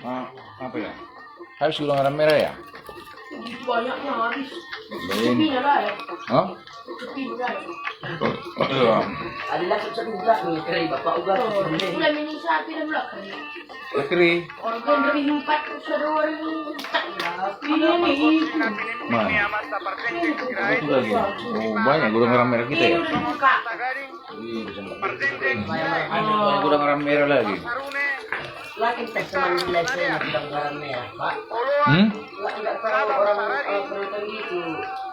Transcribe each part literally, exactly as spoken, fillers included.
Ah, apa ya? Habis gudang garam merah ya? Banyaknya habis. Lain. Sepi lah ya. Hah? Sepi lah ya. Iya. Ada lah, satu udah nih, kering, Bapak, udah. Oh, udah minum satu dan belakang. Kering. Organ dari empat, sudah dua ribu empat. Ini nih. Mana? Itu lagi. Oh, banyak gudang garam merah kita ya? Ini udah dibuka. Iya, bisa. Ada gudang garam merah lagi. Lagi tes teman di live saya gudang garam merah, Pak. Hmm? Nggak, nggak tahu orang, eh, penonton itu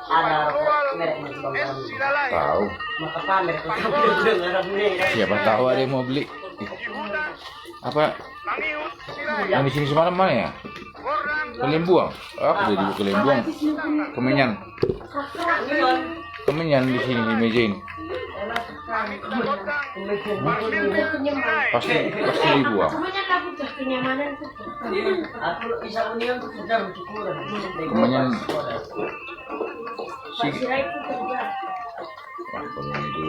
ada rokok merek gudang garam merah. Tahu. Maka pamer ke gudang garam merah. Siapa tahu ada yang mau beli. Apa? Yang di sini semalam mana ya? Kelimbuang. Aku udah dibawa Kelimbuang. Kemenyan. Kemenyan di sini, di meja ini. Pasti, pasti dibuang. Kemenyan si. Wah, kemenyan itu.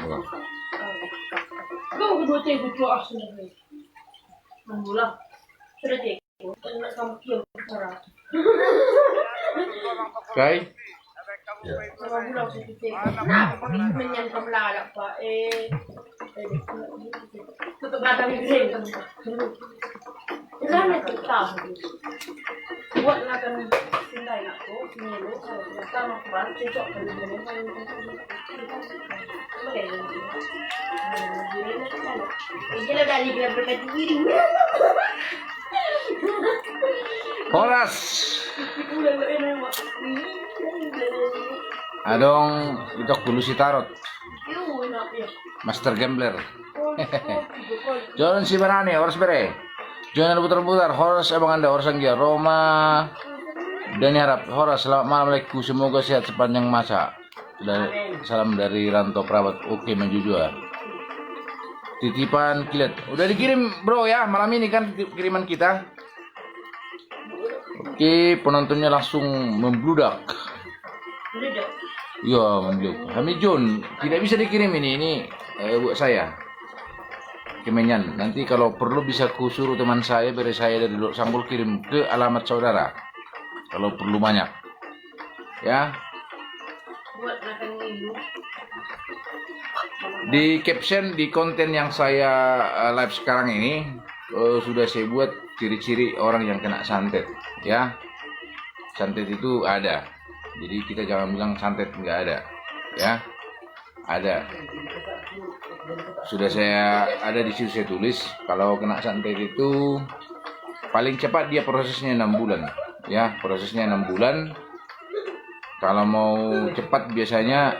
Wah. Kai? Horas. Adong itok bulu si Tarot. Master gambler. John si Barani, horas bere. John Butar-butar, horas abang anda, horas anggia Roma. Dani Harap, horas, selamat malam Lekku, semoga sehat sepanjang masa. Dari, salam dari Rantau Perabat. Oke, menjujur. Titipan kilat. Udah dikirim, Bro, ya, malam ini kan kiriman kita. Oke, penontonnya langsung membludak. Iya, membludak. Hami John, tidak bisa dikirim ini, ini, eh, buat saya. Kemenyan. Nanti kalau perlu bisa kusuruh teman saya, bere saya dari Dolok Sanggul kirim ke alamat saudara. Kalau perlu banyak. Ya. Di caption, di konten yang saya, eh, live sekarang ini, eh, sudah saya buat ciri-ciri orang yang kena santet, ya. Santet itu ada. Jadi kita jangan bilang santet nggak ada, ya. Ada. Sudah saya, ada di situ saya tulis, kalau kena santet itu paling cepat dia prosesnya enam bulan. Ya, prosesnya enam bulan. Kalau mau cepat biasanya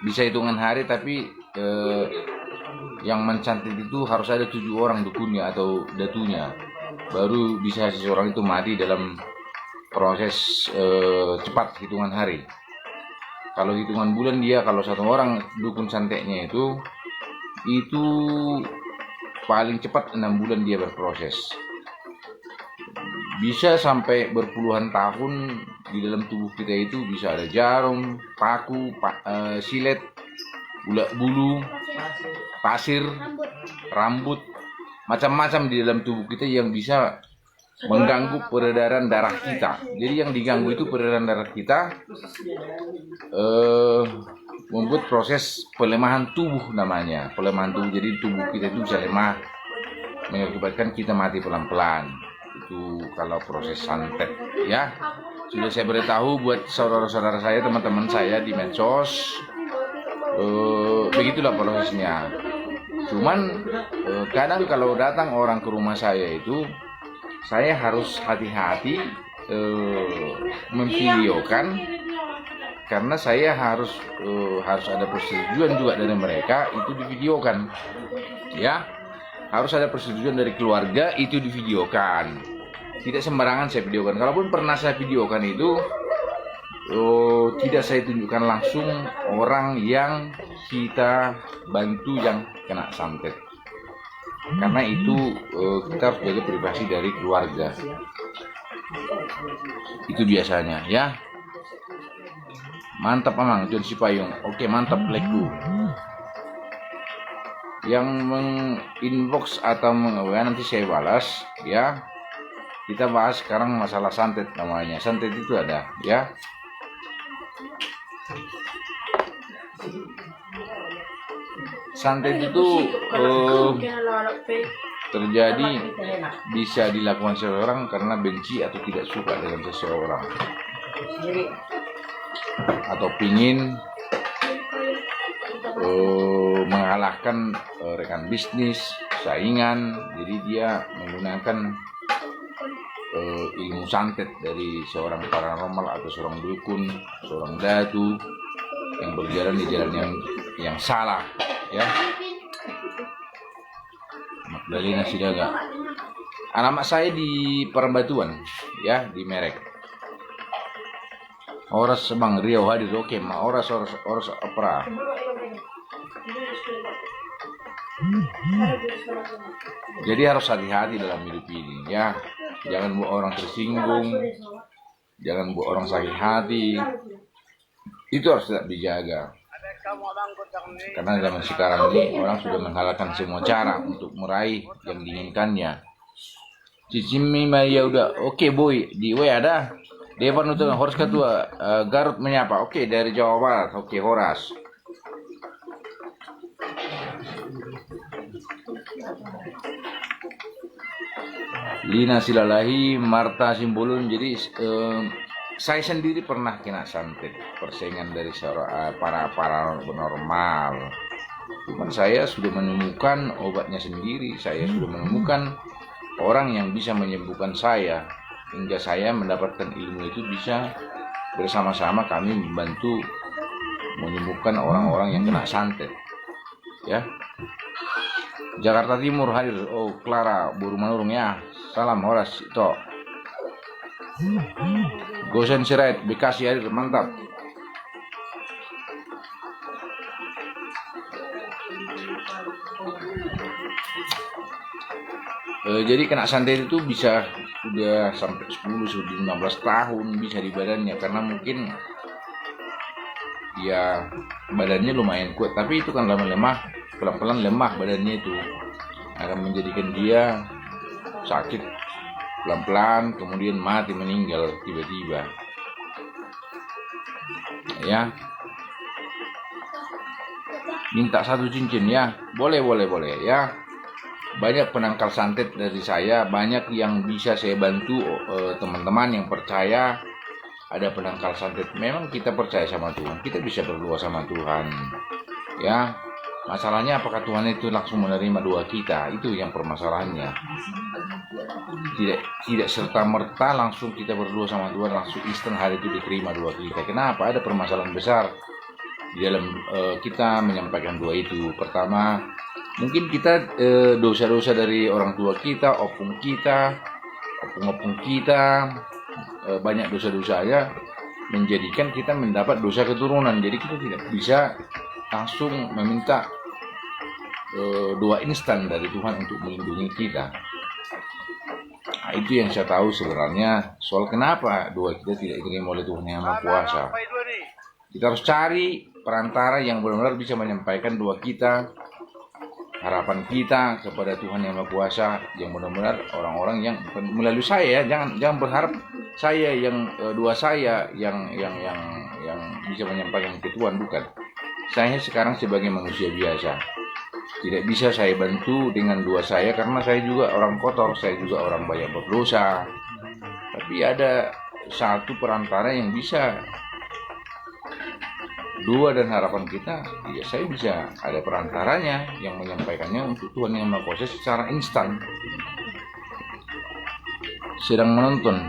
bisa hitungan hari, tapi, eh, yang mencantet itu harus ada tujuh orang dukunnya atau datunya. Baru bisa seseorang itu mati dalam proses, eh, cepat hitungan hari. Kalau hitungan bulan dia, kalau satu orang dukun santetnya itu, itu paling cepat enam bulan dia berproses. Bisa sampai berpuluhan tahun di dalam tubuh kita itu bisa ada jarum, paku, pa-, eh, silet, ulat bulu, pasir, rambut, macam-macam di dalam tubuh kita yang bisa mengganggu peredaran darah kita. Jadi yang diganggu itu peredaran darah kita, eh, membuat proses pelemahan tubuh namanya. Pelemahan tubuh, jadi tubuh kita itu bisa lemah, mengakibatkan kita mati pelan-pelan. Itu kalau proses santet, ya. Sudah saya beritahu buat saudara-saudara saya, teman-teman saya di medsos. Eh, begitulah prosesnya. Cuman, eh, kadang kalau datang orang ke rumah saya itu, saya harus hati-hati, eh, memvideokan, karena saya harus, eh, harus ada persetujuan juga dari mereka, itu divideokan. Ya, harus ada persetujuan dari keluarga, itu divideokan. Tidak sembarangan saya videokan. Kalaupun pernah saya videokan itu, eh, tidak saya tunjukkan langsung orang yang kita bantu yang kena santet. Karena itu, eh, kita harus jaga privasi dari keluarga. Itu biasanya, ya. Mantap, Amang John Sipayung. Oke, mantap, Lekku. yang menginbox atau meng-W A nanti saya balas, ya. Kita bahas sekarang masalah santet namanya. Santet itu ada, ya. Santet itu, eh, terjadi, bisa dilakukan seseorang karena benci atau tidak suka dengan seseorang, atau pingin, eh, mengalahkan, eh, rekan bisnis, saingan. Jadi dia menggunakan, eh, ilmu santet dari seorang paranormal atau seorang dukun, seorang datu yang berjalan di jalan yang, yang salah, ya. Magdalena Sidaga. Alamat saya di Perbatuan, ya, di Merek. Horas Bang, Riau hadir. Oke, ma horas, horas, horas, Opera. Jadi harus hati-hati dalam hidup ini, ya. Jangan buat orang tersinggung, jangan buat orang sakit hati. Itu harus tetap dijaga. Karena zaman sekarang ini orang sudah menghalalkan semua cara untuk meraih yang diinginkannya. Cicimi Maria udah, oke, Boy, di W A ada. Devan Utomo, horas Ketua, eh, Garut menyapa. Oke, dari Jawa Barat. Oke, horas. Lina Silalahi, Marta Simbolon. Jadi, eh, saya sendiri pernah kena santet, persaingan dari seorang, eh, para paranormal. Cuman saya sudah menemukan obatnya sendiri, saya sudah menemukan orang yang bisa menyembuhkan saya, hingga saya mendapatkan ilmu itu, bisa bersama-sama kami membantu menyembuhkan orang-orang yang kena santet. Ya. Jakarta Timur hadir. Oh, Clara, Boru Manurung, ya. Salam, horas, Ito. Gosen Sirait, Bekasi hadir, mantap. Eh, jadi kena santet itu bisa udah sampai sepuluh, sudah lima belas tahun bisa di badannya, karena mungkin, ya, badannya lumayan kuat, tapi itu kan lama-lama, pelan-pelan lemah badannya itu, akan menjadikan dia sakit pelan-pelan, kemudian mati, meninggal tiba-tiba. Ya. Minta satu cincin, ya. Boleh, boleh, boleh, ya. Banyak penangkal santet dari saya, banyak yang bisa saya bantu, eh, teman-teman yang percaya ada penangkal santet. Memang kita percaya sama Tuhan, kita bisa berdoa sama Tuhan. Ya. Masalahnya, apakah Tuhan itu langsung menerima doa kita? Itu yang permasalahannya. Tidak, tidak serta-merta langsung kita berdoa sama Tuhan, langsung instan hari itu diterima doa kita. Kenapa? Ada permasalahan besar di dalam, eh, kita menyampaikan doa itu. Pertama, mungkin kita, eh, dosa-dosa dari orang tua kita, opung kita, opung-opung kita, eh, banyak dosa-dosanya, menjadikan kita mendapat dosa keturunan. Jadi kita tidak bisa langsung meminta, eh, doa instan dari Tuhan untuk melindungi kita. Nah, itu yang saya tahu sebenarnya soal kenapa doa kita tidak diterima oleh Tuhan Yang Maha Kuasa. Kita harus cari perantara yang benar-benar bisa menyampaikan doa kita, harapan kita kepada Tuhan Yang Maha Kuasa, yang benar-benar orang-orang yang, bukan melalui saya, ya, jangan, jangan berharap saya yang, eh, doa saya yang, yang, yang, yang bisa menyampaikan ke Tuhan, bukan. Saya sekarang sebagai manusia biasa, tidak bisa saya bantu dengan doa saya, karena saya juga orang kotor, saya juga orang banyak berdosa. Tapi ada satu perantara yang bisa doa dan harapan kita, ya, saya bisa ada perantaranya yang menyampaikannya untuk Tuhan Yang Maha Kuasa secara instan. Sedang menonton.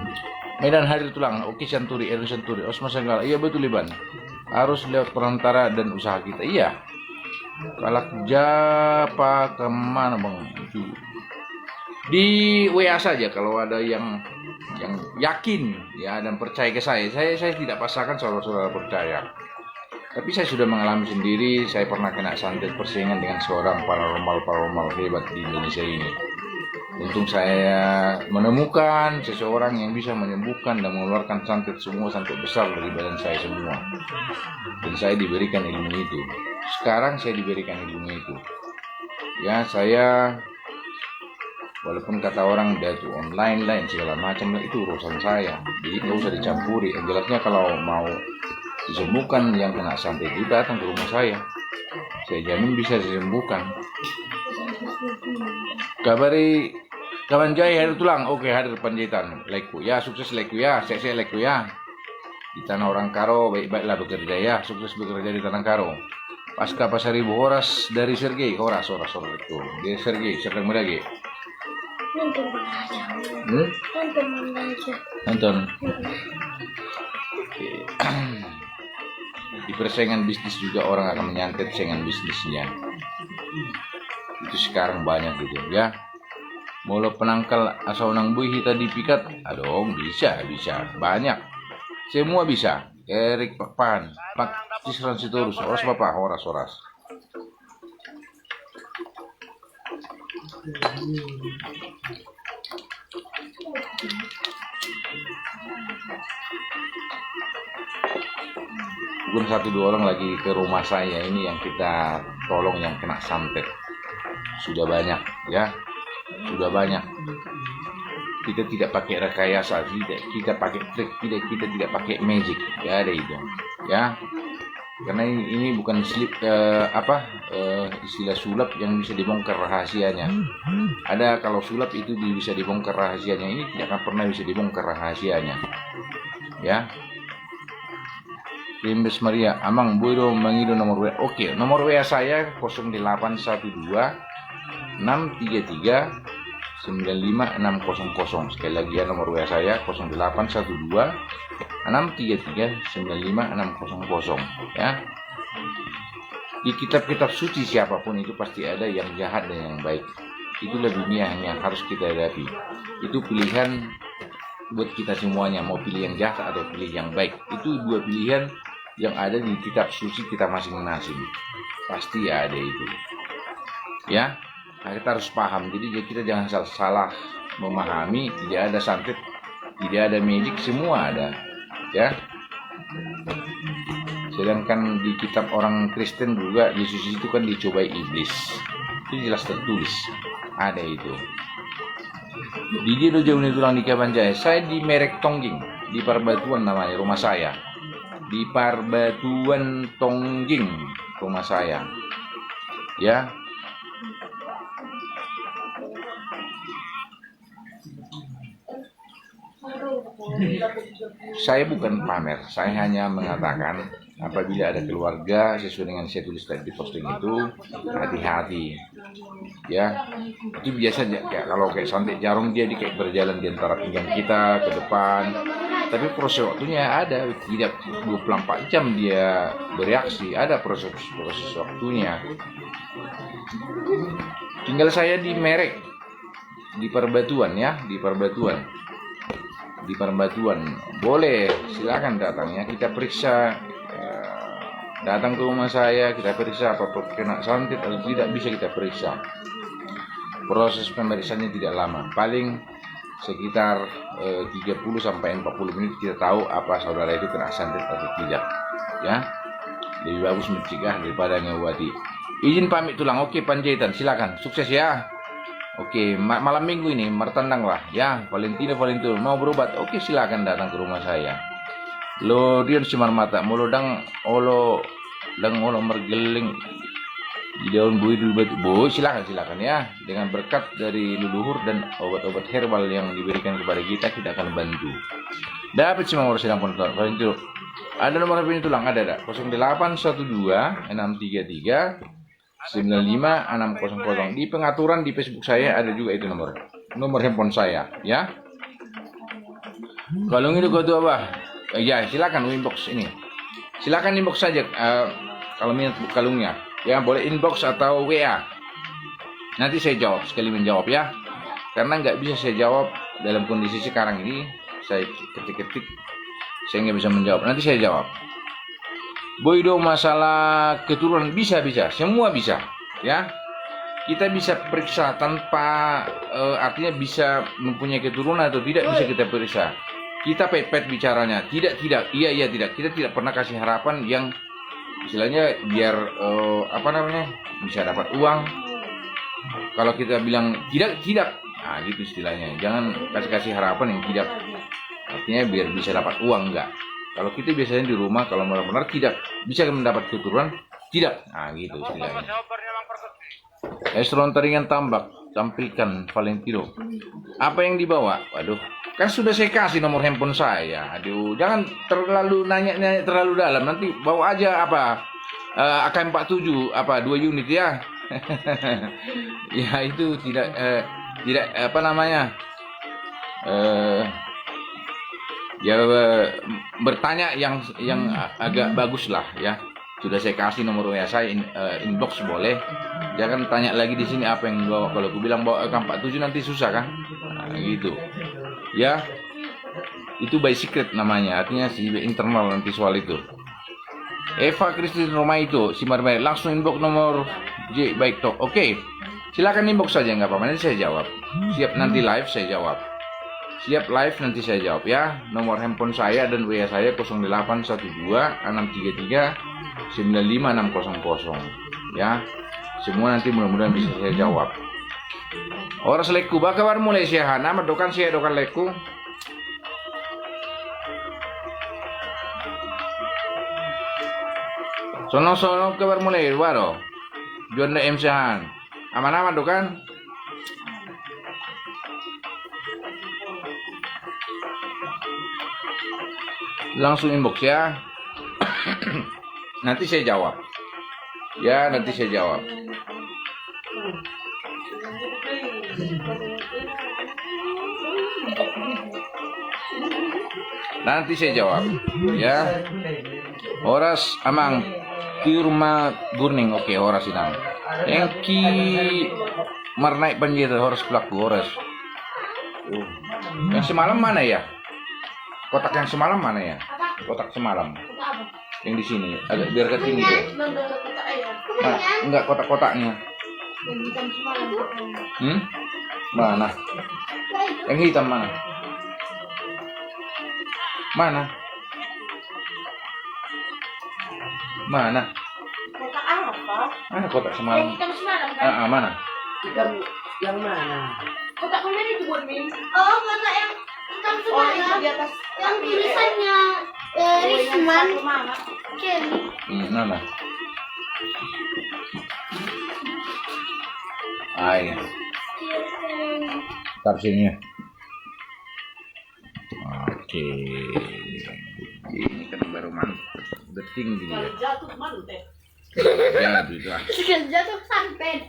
Medan hadir tulang, oke, Santuri, Erwin Santuri, Osma Senggala. Iya, betul, Iban. Harus lewat perantara dan usaha kita. Iya. Kalak Japa kemana, Bang? Itu di W A saja kalau ada yang, yang yakin, ya, dan percaya ke saya. Saya, saya tidak paksakan saudara-saudara percaya. Tapi saya sudah mengalami sendiri, saya pernah kena santet persaingan dengan seorang paranormal-paranormal hebat di Indonesia ini. Untung saya menemukan seseorang yang bisa menyembuhkan dan mengeluarkan santet semua, santet besar dari badan saya semua. Dan saya diberikan ilmu itu. Sekarang saya diberikan ilmu itu. Ya, saya, walaupun kata orang datu online lain segala macam lah, itu urusan saya. Jadi nggak usah dicampuri. Yang jelasnya kalau mau disembuhkan yang kena santet itu datang ke rumah saya. Saya jamin bisa disembuhkan. Kabari Kawan Jai hadir tulang. Oke, hadir Panjaitan. Lekku. Ya, sukses Lekku ya. Sehat-sehat Lekku ya. Di tanah orang Karo, baik-baiklah bekerja ya. Sukses bekerja di tanah Karo. Pasca Pasaribu, horas dari Sergei. Horas, horas, horas Lekku. Dia Sergei, Serdang Merage. Nonton Bang Raja. Hmm? Nonton Bang Raja. Nonton. Oke. Di persaingan bisnis juga orang akan menyantet saingan bisnisnya. Itu sekarang banyak gitu ya. Molo penangkal asa unang boi hita dipikat, adong, bisa, bisa, banyak. Semua bisa. Erik Pakpahan, Pak Cisran Sitorus, horas Bapak, horas, horas. Bukan satu dua orang lagi ke rumah saya ini yang kita tolong yang kena santet. Sudah banyak, ya. Sudah banyak. Kita tidak pakai rekayasa, tidak, kita pakai trik, tidak, kita tidak pakai magic. Ya, ada itu. Ya. Karena ini, ini bukan slip, eh, apa, eh, istilah sulap yang bisa dibongkar rahasianya. Ada kalau sulap itu di-, bisa dibongkar rahasianya. Ini tidak akan pernah bisa dibongkar rahasianya. Ya. Rimbes Maria, Amang, boi do mangido nomor W A. Oke, nomor W A saya kosong delapan satu dua enam tiga tiga sembilan lima enam kosong kosong. Sekali lagi ya, nomor W A saya kosong delapan satu dua enam tiga tiga sembilan lima enam kosong kosong, ya. Di kitab-kitab suci siapapun itu pasti ada yang jahat dan yang baik. Itulah dunia yang harus kita hadapi. Itu pilihan buat kita semuanya, mau pilih yang jahat atau pilih yang baik. Itu dua pilihan yang ada di kitab suci kita masing-masing. Pasti ada itu. Ya, nah, kita harus paham. Jadi, ya, kita jangan salah, salah memahami, tidak ada santet, tidak ada magic, semua ada. Ya. Sedangkan di kitab orang Kristen juga, Yesus itu kan dicobai iblis. Itu jelas tertulis. Ada itu. Di dia do jauh ni tulang di Kabanjahe. Saya di Merek Tongging, di Parbatuan namanya rumah saya. Di Parbatuan Tongging rumah saya. Ya. Saya bukan pamer, saya hanya mengatakan apabila ada keluarga sesuai dengan saya tulis tadi di posting itu, hati-hati. Ya, itu biasa aja, kayak kalau kayak santet jarum dia di kayak berjalan di antara pinggang kita ke depan. Tapi proses waktunya ada, tidak dua puluh empat jam dia bereaksi, ada proses proses waktunya. Tinggal saya di Merek, di Parbatuan ya, di Parbatuan. Di Parbatuan. Boleh, silakan datang ya. Kita periksa, eh, datang ke rumah saya, kita periksa apa kena santet atau tidak, bisa kita periksa. Proses pemeriksaannya tidak lama, paling sekitar, eh, tiga puluh sampai empat puluh menit kita tahu apa saudara itu kena santet atau tidak. Ya, lebih bagus mencegah daripada mengobati. Izin pamit tulang. Oke, Panjaitan, silakan. Sukses ya. Oke, ma-, malam minggu ini, martandang lah. Ya, Valentino, Valentino, mau berobat? Oke, silakan datang ke rumah saya. Lodion Simarmata, molo ndang olo, ndang olo margeleng di daun boi do batu. Boi, silakan, silakan ya. Dengan berkat dari leluhur dan obat-obat herbal yang diberikan kepada kita, kita akan bantu. Dapat si nomor sedang pon-, Valentino. Ada nomor H P-nya tulang, ada, ada. Kosong delapan satu dua enam tiga tiga sembilan lima enam kosong kosong. Di pengaturan di Facebook saya ada juga itu nomor. Nomor handphone saya, ya. Kalung ini kau tuh apa? Ya, silakan inbox ini. Silakan inbox saja, eh, kalau minat kalungnya. Ya, boleh inbox atau W A. Nanti saya jawab, sekali menjawab ya. Karena nggak bisa saya jawab dalam kondisi sekarang ini, saya ketik-ketik, saya nggak bisa menjawab. Nanti saya jawab. Boi do masalah keturunan, bisa, bisa, semua bisa, ya. Kita bisa periksa tanpa, eh, artinya bisa mempunyai keturunan atau tidak bisa kita periksa. Kita pepet bicaranya, tidak, tidak, iya, iya, tidak. Kita tidak pernah kasih harapan yang istilahnya biar, eh, apa namanya, bisa dapat uang. Kalau kita bilang tidak, tidak. Nah, gitu istilahnya. Jangan kasih-kasih harapan yang tidak. Artinya biar bisa dapat uang, enggak. Kalau kita biasanya di rumah, kalau benar-benar tidak bisa mendapat keturunan, tidak. Nah, gitu istilahnya. Esron Taringan Tambak, tampilkan Valentino. Apa yang dibawa? Waduh, kan sudah saya kasih nomor handphone saya. Aduh, jangan terlalu nanya-nanya terlalu dalam. Nanti bawa aja apa, eh, A K empat tujuh, apa, dua unit ya. Ya, itu tidak, eh, tidak, apa namanya, eh, ya, eh, bertanya yang, yang agak bagus lah ya. Sudah saya kasih nomor W A saya, in-, eh, inbox boleh. Jangan tanya lagi di sini apa yang bawa. Kalau aku bilang bawa A K empat tujuh nanti susah kan? Nah, gitu. Ya. Itu by secret namanya, artinya si internal nanti soal itu. Eva Christine Roma itu, si Marmai, langsung inbox nomor J, baik, Tok. Oke. Silakan inbox saja, nggak apa-apa, nanti saya jawab. Siap, nanti live saya jawab. Siap, live nanti saya jawab ya. Nomor handphone saya dan W A saya kosong delapan satu dua enam tiga tiga sembilan lima enam kosong kosong. Ya. Semua nanti mudah-mudahan bisa saya jawab. Horas, lekku, ba kabar mulai siaha? Nama dokan, siaha dokan, lekku? Sono, sono kabar mulai, waro. Juanda M siahaan. Aman-aman do kan? Langsung inbox ya. Nanti saya jawab. Ya, nanti saya jawab. Nanti saya jawab. Ya. Horas, Amang. Tiur ma gurning. Oke, horas, Inang. Engki marnaik banjir, horas, pelaku, horas. Yang semalam mana ya? Kotak yang semalam mana ya? Kotak semalam. Yang di sini, agak biar ke tinggi dia. Nah, enggak, kotak-kotaknya. Hmm? Mana? Yang hitam mana? Mana? Mana? Kotak apa? Mana kotak semalam? Yang hitam semalam, kan? Ah, ah, mana? Hitam yang mana? Kotak kemarin itu buat Min. Oh, kotak yang hitam semalam. Oh, itu di atas. Yang tulisannya, eh, Risman. Kelly. Hmm, mana? Ai. Tar sini. Oke. Ini kan baru mantep. Beting dia. Jatuh mantep. Jatuh itu, ah. Jatuh santet.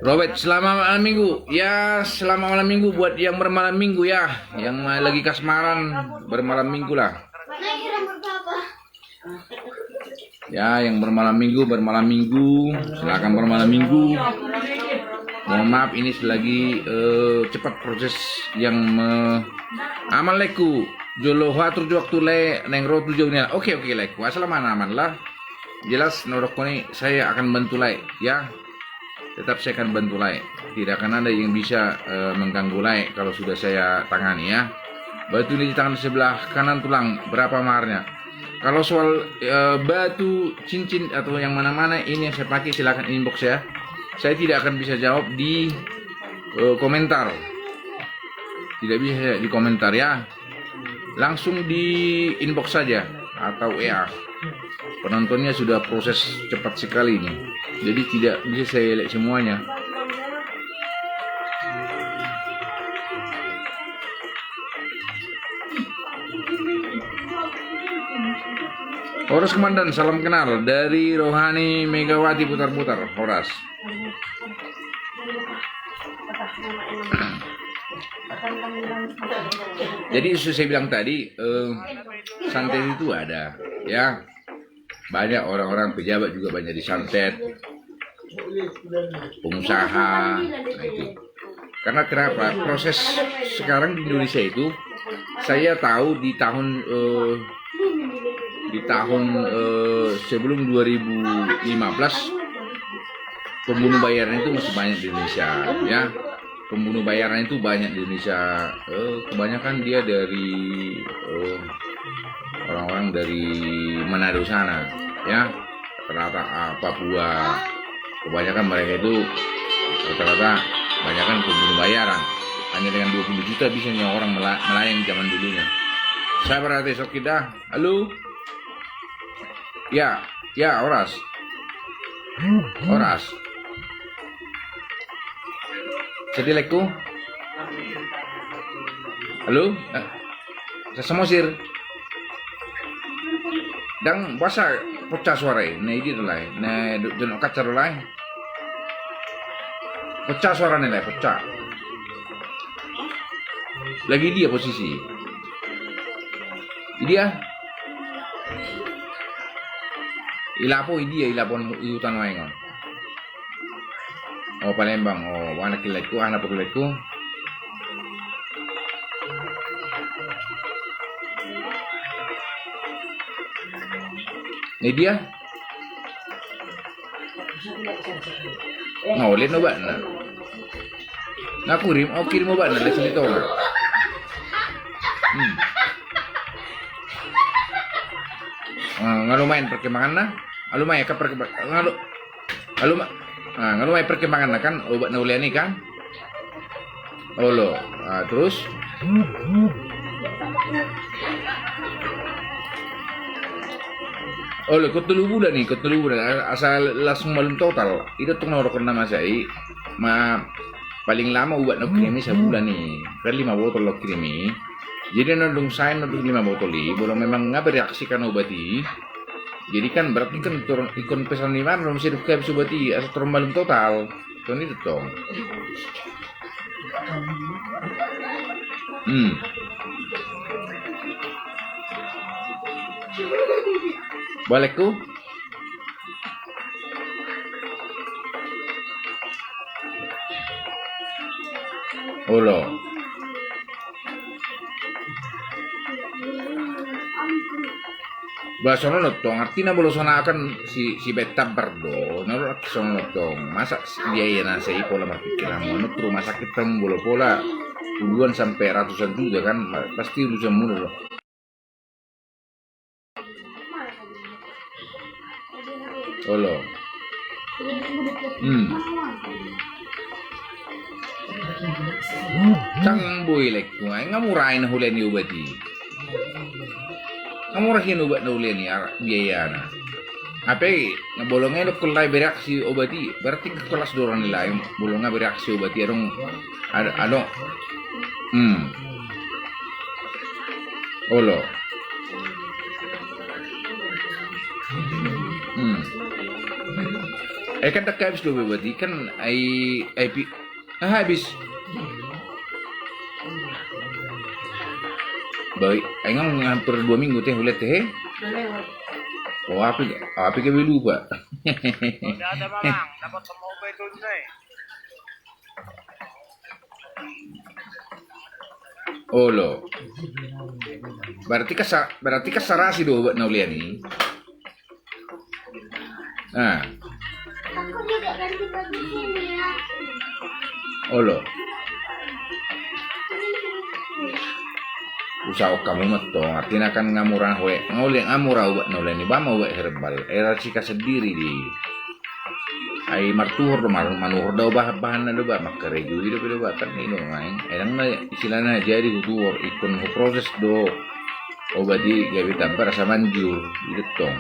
Robert, selamat malam minggu. Ya, selamat malam minggu buat yang bermalam minggu ya. Yang lagi kasmaran, bermalam minggu lah. Ya, yang bermalam minggu, bermalam minggu. Silakan bermalam minggu. Mohon maaf, ini selagi, eh, cepat proses yang me-, aman, lekku. Jolo huatur jo waktu, lae, naeng ro tu jabu ni. Oke, oke, lekku. Asal aman-aman lah. Jelas, na hudok hon i, saya akan bantu, lae, ya. Tetap saya akan bantu, lae. Tidak akan ada yang bisa, eh, mengganggu, lae, kalau sudah saya tangani, ya. Batu ini di tangan sebelah kanan tulang, berapa maharnya? Kalau soal, eh, batu, cincin, atau yang mana-mana, ini yang saya pakai, silakan inbox, ya. Saya tidak akan bisa jawab di, eh, komentar. Tidak bisa di komentar, ya. Langsung di inbox saja atau W A. Penontonnya sudah proses cepat sekali ini. Jadi tidak bisa saya lihat semuanya. Horas Komandan, salam kenal dari Rohani Megawati Putar-Putar. Horas. Jadi, seperti saya bilang tadi, eh, santet itu ada, ya. Banyak orang-orang pejabat juga banyak disantet, pengusaha, nah itu. Karena kenapa? Proses sekarang di Indonesia itu, saya tahu di tahun, eh, di tahun, eh, sebelum dua ribu lima belas, pembunuh bayaran itu masih banyak di Indonesia, ya. Pembunuh bayaran itu banyak di Indonesia. Eh, kebanyakan dia dari, eh, orang-orang dari Manado sana, ya. Rata-rata, ah, Papua. Kebanyakan mereka itu Rata-rata banyak kan pembunuh bayaran. Hanya dengan dua puluh juta bisa nih orang mela- melayang zaman dulunya. Sabar ate, sok kita. Halo? Ya, ya, horas. Horas. Jadi, laengku? Halo? Eh, Samosir. Ndang boasa pecah suara i? Na, i dia do, lae. Na, do, do, kaca do, lae. Pecah suarana, lae, pecah. Lagi dia posisi. Dia. I lapo, i dia, i lapo, i huta nuaeng on. O, Palembang, o, anak i, laengku, anak i, laengku. Na, dia. Na, uli obatna. Na, au kirim, au kirim obatna, lae, sini tong. Hmm. Ah, nga lumayan perkembanganna. Ah, lumayan kan perkembangan. Nga lu- Aluma, ah, nga lumayan perkembanganna kan, obat na ulean i kan. Olo, ah, terus? Olo, ingkon tolu bulan i, ingkon tolu bulan. A- asa langsung malum total. I do tong na ro kena masa i. Ma- paling lama obat na ukirim i sabulan i. Kan lima botol na ukirim i. Jadi na dung sae na dung lima botol i, molo memang nga bereaksi kan obat i. Jadi kan berarti kan turun, ingkon pesan lima, belum sih, habis obat i, asa turun malum total. Tong i do tong. Hmm. Balik ku. Olo. Bah, songon on do tong, artina molo songon au kan si, si baen tambar do, na ro songon on do tong, masa si biaya na sai pola marpikir hamu, anu, tu rumah sakit kan molo pola puluhan sampai ratusan juta kan, ma- pasti urusan mulu do. Olo. Hmm. Ndang boi, laengku, ai nga mura i na hulean ni obat i. Nga mura hian obat na ulean i, ar- biayana. Hape nga bolong i do, kol lae bereaksi obat i, berarti kelas do orang lain. Bolong nga bereaksi obat i, adong, ad- adong. Hmm. Olo. Hmm. Eh, kan ndang habis do be obat i kan, ai, ai pi- Ah, habis. Baik, ai nga hampir dua minggu te hulean te, he? Oh, api, api ke be lupa. Udah ada, Mamang, dapat semua obat itu, Bre. Olo. Berarti kasa- berarti kasarasi do obat na ulean i. Ah. Olo. Usaha hamu ma tong, artina kan nga mura, hue, nga ulean, nga mura obat na ulean i, bah, ma obat herbal. Era sika sendiri di. Ai martuhor do, mar- manuhor do, bah, bahanna do, bah, mangkarejo i do, bah, kan i do, ai. Ai ndang na istilahna jadi hutuhor, ingkon huproses do. Obat i gabe tambar asa manjur, i do tong.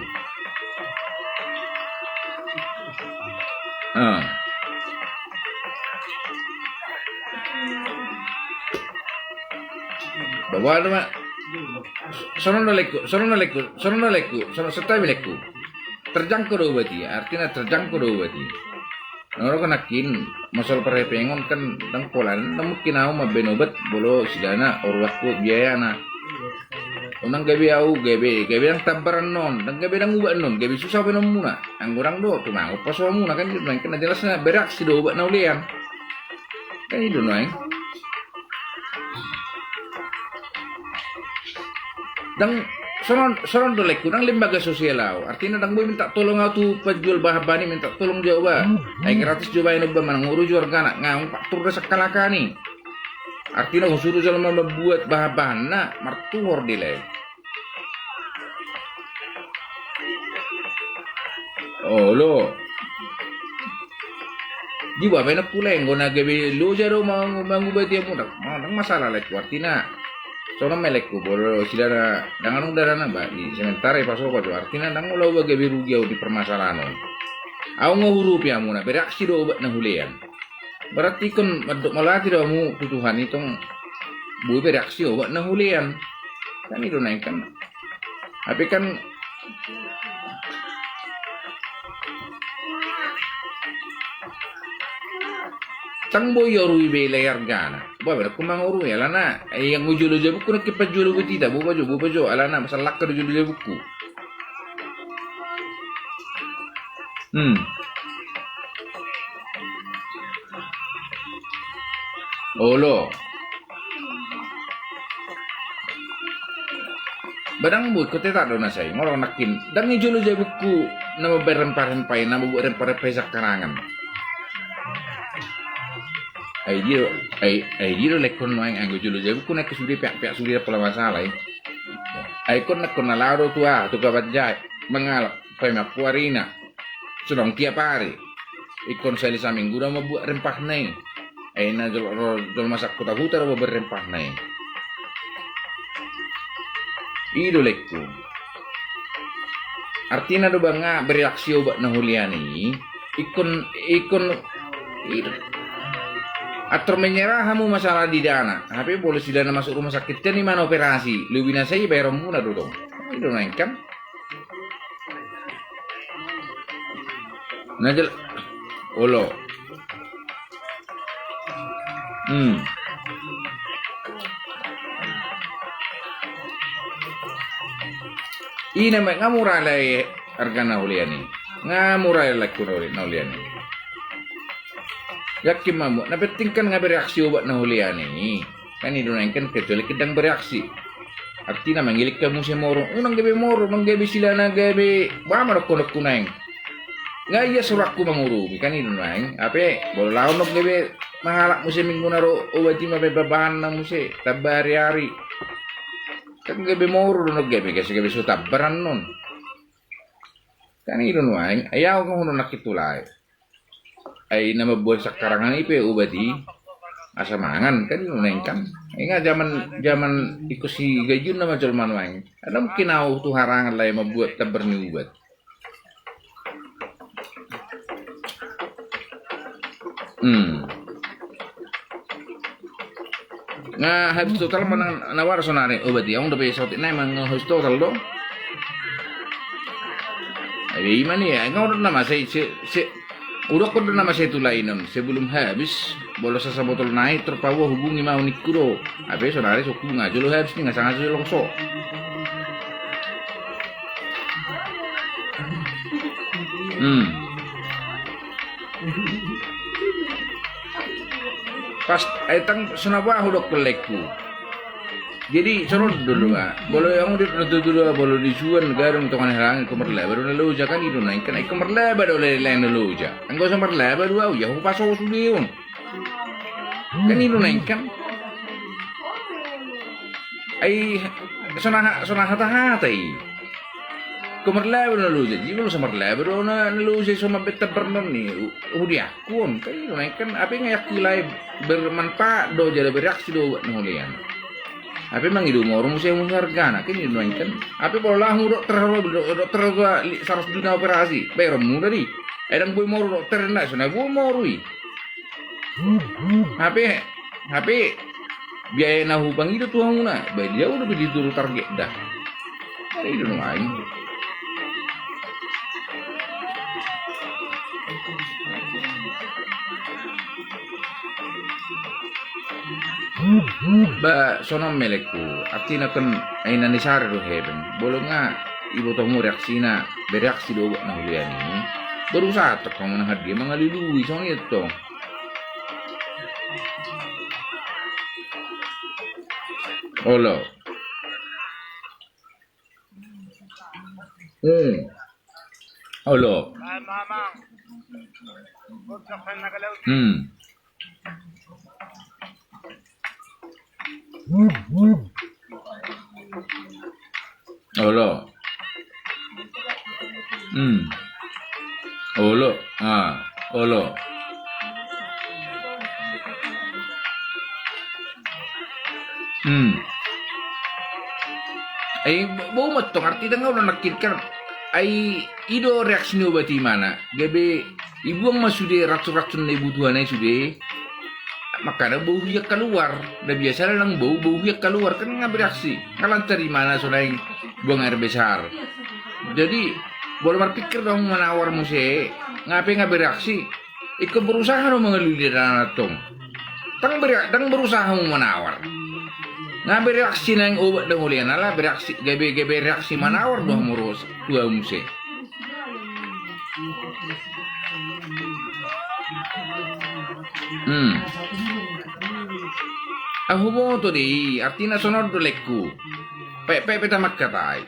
Ah. Bawa do ma. Songon on do, laengku, songon on do, laengku, songon on do, laengku, songon on, santabi, laengku. Terjangkau do obat i, artina terjangkau do obat i. Na ro kan nangkin, masalah parhepengon kan ndang pola, ndang mungkin au mambaen obat, molo istilahna oruanku biayana. Unang gabe au, gabe, gabe ndang tambar annon, ndang gabe ndang ubat annon, gabe susah baenonmuna. Anggo ndang do, tumangon pasoamuna kan, i do nuaeng, kan na jelasna bereaksi do obat na ulean. Kan i do nuaeng. Ndang, songon on, songon on do, laengku, ndang lembaga sosial au. Artina ndang boi minta tolong au tu penjual bahan-bahan i, minta tolong jo au, bah. Ai gratis jo baen on, bah, manang urusi argana, nga hupaktur do sakalakali. Artina husuru jolma mambuat bahan-bahanna, martuhor do, lae. Olo. Iba pe na pula anggo na gabe loja do mang-, mangubati hamu, ndang, ndang masalah laengku, artina. Songon ma laengku, molo sila na ndang adong dalana ba, di sementara i pasohot jo, artina ndang olo uba gabe rugi au di permasalahan on. Au nga huurupi hamu na, bereaksi do obat na hulean. Berarti ingkon mandok mauliate do hamu tu Tuhan i tong boi bereaksi obat na hulean. Kan i do naeng kan. Tapi kan ndang boi huurui be alai argana. Ba, berarti mangurui alana, eh, anggo jolo jabukku nangkin pajual obat i da, boha jo, boha jo, alana masalah do jolo jabukku. Hmm. Olo. Ba ndang boi, ingkon tetap do na sai. Molo nangkin, ndang i jolo jabukku na mambaen rempah-rempah i, na mambuat rempah-rempah i sangkarangan. Ai dia, ai, ai dia do laengkon nuaeng, anggo jolo jabukku nangkin sude peak-peak sude, ndang pola masalah i. Ai ingkon nangkin na laho do tu aha, tu Kabanjahe, mangalap, paima kuarina. Sonang tiap ari. Ingkon sahali saminggu do mambuat rempahna i. Ai na jol-, ro-, jolma sahuta-huta do mambaen rempahna i. I do laengku. Artina do ba nga bereaksi obat na hulean i. Ingkon, ingkon, i do. Antar menyerah hamu masalah di dana. Hape molo sila na masuk rumah sakit kan i ma na operasi. Lobi na sai bayaranmuna do tong. I do naeng kan. Na jel-, olo. Hmm. I na ma-, nga mura alai arga na hulean i. Nga mura alai laengku na hule-, na hulean i. Yakin ma hamu, na penting kan nga bereaksi obat na hulean i. Kan i do naeng kan, kecuali ndang bereaksi. Artina mangiling hamu muse moru. Unang gabe moru, manggabe sila na gabe, ba ma dohononku naeng. Nga ia surakku mangurupi, kan i do naeng. Hape, molo laho nunga gabe mangalap muse minggu na ro, obat i ma baen bahanna muse, tamba ari-ari. Kan gabe moru do nunga gabe, gabe so tamba annon. Kan i do nuaeng, ai au nga hunon nangkin tu lae. Ai na mambuat sangkarangan i pe obat i. Asa mangan, kan i do nuaeng kan. Ai nga jaman, jaman ingkon sigajunna ma jolma nuaeng. Ndang mungkin au tu harangan lae mambuat tambar ni ubat. Hmm. Nga habis total manang na wara sonari obat i, adong dope saotik nai manang habis total do. Ai ima ni, ai nga hudok nama sai, se, se, hudok do nama sai tu lae on, sebelum habis, molo sasabotol nai, tor paboa hubungi ma au ningku do. Hape sonari so hubungi, nga jolo habis ni, nga sanga jolo loso. Hmm. Pas, ai ndang so na boha hudok laengku. Jadi, songon on do ba. Molo adong di, di, di, di, molo di suan, gadong, tongan, harangan, ingkon marlaba do na loja, kan i do nuaeng kan, ingkon marlaba do lae, lae na loja. Anggo so marlaba do au, ia hupasohot sude on. Kan i do nuaeng kan. Ai, so na ha-, so na hata-hata i. Ingkon marlaba do na loja, jadi molo so marlaba do na, na loja i so mambaen tambar annon i, u-, udiakku on, kan i do nuaeng kan, hape nga iakku i lae bermanfaat do, jala bereaksi do obat na hulean. Hape mangido moru muse, muse argana, kan i do nuaeng kan. Hape molo laho hamu dokter, do-, dokter do, li-, saratus juta operasi, bayaranmuna do i. Ai ndang boi moru dokter, ndang, so na boi moru i. Hape, hape, biaya na hupangido tu hamuna, ba dia do be di jolo target da. Kan i do nuaeng. Ba, songon on ma laengku, artina kan, ai na nisare do hepeng, molo nga, iboto hamu reaksina, bereaksi do obat na hulean i. Berusaha tong hamu na hadia mangalului, songon i tong. Olo. Hmm. Olo. Hmm. Olo. Hmm. Olo. Ah, olo. Hmm. Ai bau ma tong arti dang au nangkin kan. Ai i do reaksi ni obat i mana. Gabe ibuang ma sude racun-racun na ibutuhan ai sude. Makana bau hian kaluar. Na biasa nang bau, bau hian kaluar kan nga bereaksi. Nga lancar i mana so naeng buang air besar. Jadi molo marpikir do hamu manawar muse, nga pe nga bereaksi. Ingkon berusaha do mangalului dana tong. Dang bere-, dang berusaha hamu manawar. Nga bereaksi naeng obat na holian ala bereaksi, gabe, gabe reaksi manawar do hamu ro tuamu muse. Hmm. Ahu boto do i, artina songon on do laengku. Pe, pe, pe tamangkatai.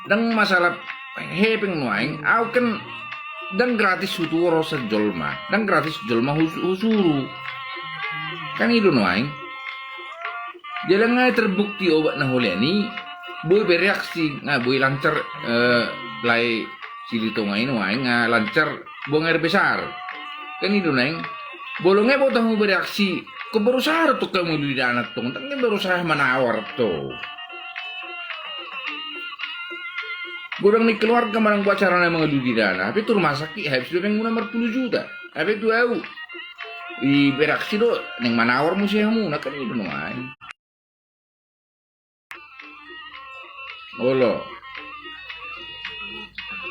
Dang masalah hepeng nuaeng, au kan dang gratis hutuhor sian jolma, dang gratis jolma hus-, husuru. Kan i do nuaeng. Jala nga terbukti obat na holian i, boi bereaksi, nga boi lancar, eh, lae Silitonga i nuaeng, nga lancar buang air besar. Kan i do nuaeng. Molo nga boto hamu bereaksi, ingkon berusaha do tong hamu mangalului dana tong, dang berusaha manawar tong. Godang ni keluarga manang boha carana mangalului dana, hape tu rumah sakit habis do naeng muna marpulu juta. Hape tu au i bereaksi do naeng manawar muse hamuna, kan i do nuaeng. Olo.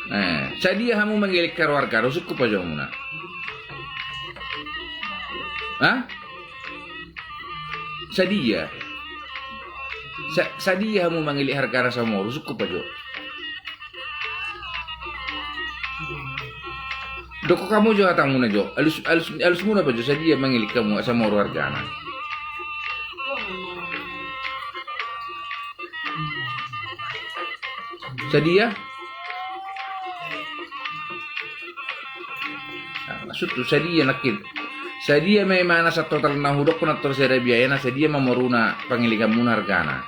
Eh, sadia hamu mangelek keluarga do sungkup pajo hamuna. Hah? Sadia. Sa-, sadia hamu mangelek hargana samoru sungkup pajo. Dokkon hamu jo hatamuna jo. Alus, alus, alus muna pajo sadia mangelek hamu samoru hargana. Sadia? Nah, maksudku sadia nangkin. Sadia ma imana satotal na hudokkon antor sada biayana, sadia ma moruna pangelek hamuna hargana.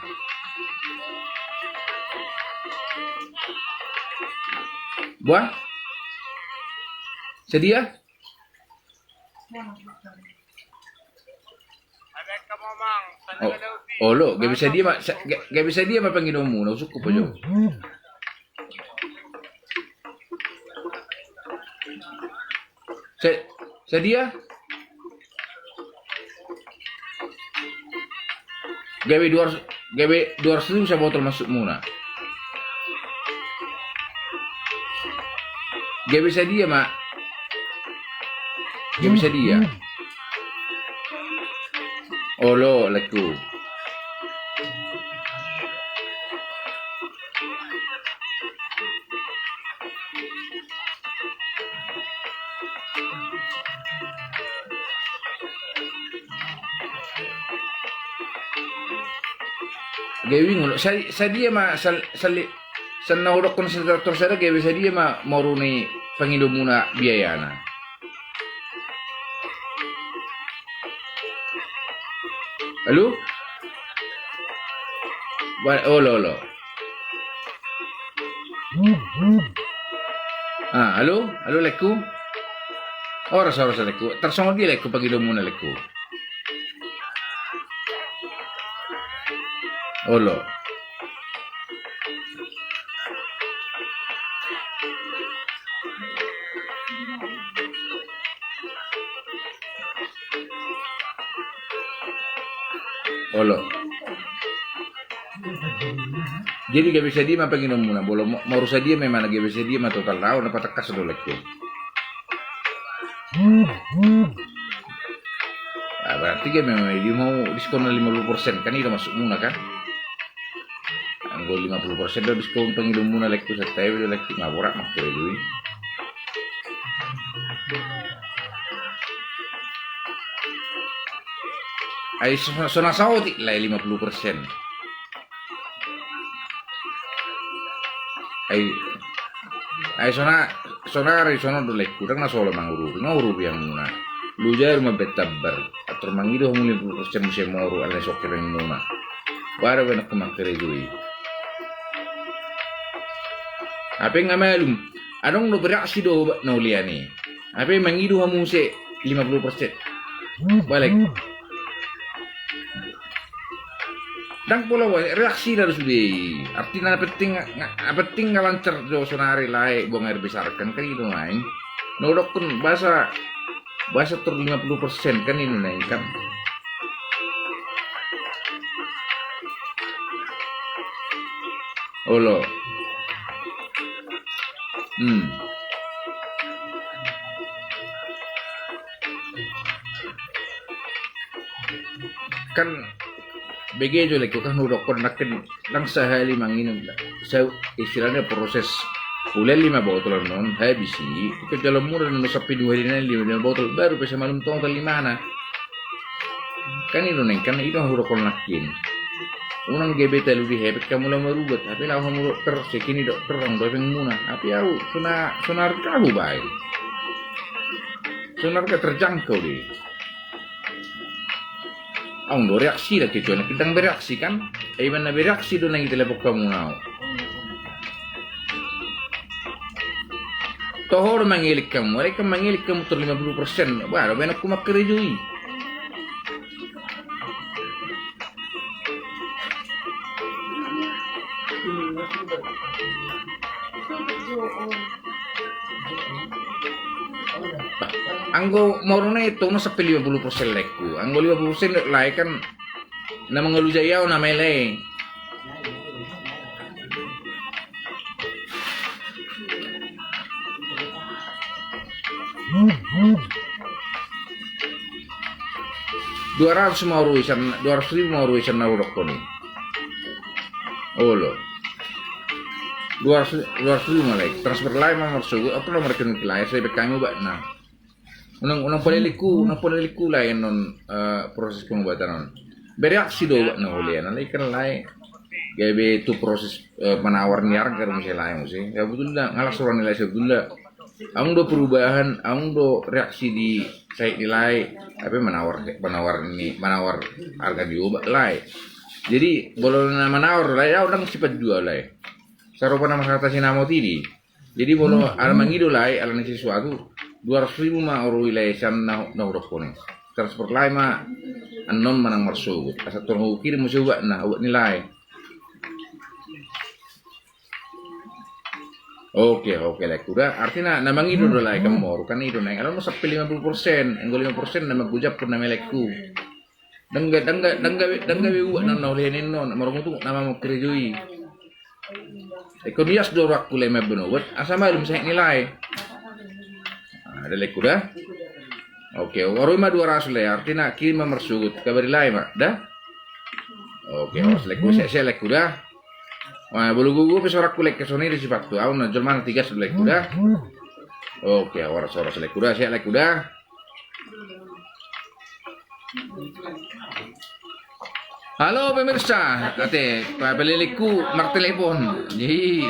Boha? Sadia? O-, olo, gabe sadia ma, sa-, ga-, gabe sadia ma pangidoanmuna, sungkup pajo. Sa-, sadia? Gabe dua ratus, gabe dua ratus ribu sabotol masukmuna. Gabe sadia ma. Gabe sadia. Olo, laengku. Gabe bingung, sa-, sadia ma sal-, sal-, sian na hudokkon sada antor sada, gabe sadia ma moru ni pangidoanmuna biayana. Halo? Ba-, olo, olo. Ah, halo? Halo, laengku? Horas, horas, laengku. Tarsongon dia, laengku, pangidoanmuna, laengku? Olo. Olo. Jadi gabe sadia ma pangidoanmuna, molo mo-, moru sadia ma imana, gabe sadia ma totalna, au na patangkas do, laengku. Ah, berarti gabe memang di mau diskon lima puluh persen, kan i do masukmuna, kan? Anggo lima puluh persen do diskon pangidoanmuna, laengku, santabi do, laengku, nga borat ma angka i do i. Ai so, so na saotik lae lima puluh persen. Ai, ai so na, so na ari songon on do, laengku, dang na solo mangurupi, nga urupi hamuna. Loja i do mambaen tambar. Antor mangido hamu lima puluh persen muse moru, alai so hepengmuna. Boha do baenonku mangkarejo i? Hape nga malum, adong do bereaksi do obat na holian i. Hape mangido hamu muse lima puluh persen. Balik. Ndang pola boasa, reaksi do sude i. Artina na penting, na penting nga lancar jo sonari lae buang air besar kan, kan i do naeng. Na hudokkon boasa, boasa tor lima puluh persen kan i do naeng kan. Olo. Hmm. Kan bege jo lek kan hudokkon nangkin ndang sahali manginum. Sa istilahna proses. Ulaon lima botol annon habis i. Ito jalo mura na sampe dua hari na lima, lima botol baru pe samalum tong talimana. Kan i do naeng kan i do hudokkon nangkin. Unang gabe talu di hepeng hamu laho marubat, hape laho hamu dokter, sekini dokter, ndang do hepengmuna. Hape au so na, so na arga hubaen. So na arga terjangkau do i. Au do reaksi da kecuali ndang bereaksi kan? Ai manna bereaksi do naeng i telepon hamu nau. Toho do mangelek hamu, alai kan mangelek hamu tor lima puluh persen. Bah, do baenonku mangkarejo i. Anggo moru na i tong na sampe lima puluh persen laengku. Anggo lima puluh persen lae kan na mangalujai au na mele. Dua ratus ma urui san, dua ratus ribu ma urui san na hudokkon i. Olo. Dua ratus, dua ratus ribu ma lae. Transfer lae ma marsogot, apa nomor rekening lae, sai baen hami obatna. Unang, unang palelekhu, unang palelekhu lae annon, eh, proses pengobatan on. Bereaksi do obat na hulean, alai kan lae gabe tu proses, eh, penawar ni arga do muse lae muse. Ya betul da, nga las roha ni lae sebetulna. Adong do perubahan, adong do reaksi di sahit ni lae, hape manawar, manawar ni, manawar arga ni obat lae. Jadi molo na manawar lae, au ndang sifat jual lae. Sarupa na marhata sinamot i di. Jadi molo ala mangido lae, ala ni sesuatu, dua ratus ribu ma urui lae sian na, na hudokkon i. Transfer lae ma annon manang marsogot. Asa tong hukirim muse obatna, obat ni lae. Oke, oke, laengku da. Artina na mangido do lae kan moru, kan i do naeng. Ala na sampe lima puluh persen, anggo lima persen na manggojapkon na melekhu. Ndang ga, ndang ga, ndang gabe, ndang gabe ubat na, na hulean annon, marungutungut nama mangkarejo i. Ingkon ias do rohangku lae mambaen obat, asa malum sahit ni lae. Ah, da laengku da. Oke, urui ma dua ratus lae, artina kirim ma marsogot, kabari lae ma, da. Oke, horas laengku, sehat, sehat laengku da. Wah, bulu gugu pe suarangku laengku, songon i do sifathu, au na jolma na tigas do laengku da. Oke, horas, horas laengku da, sehat laengku da. Halo pemirsa, ate, pa-, palelekhu martelepon. Jadi,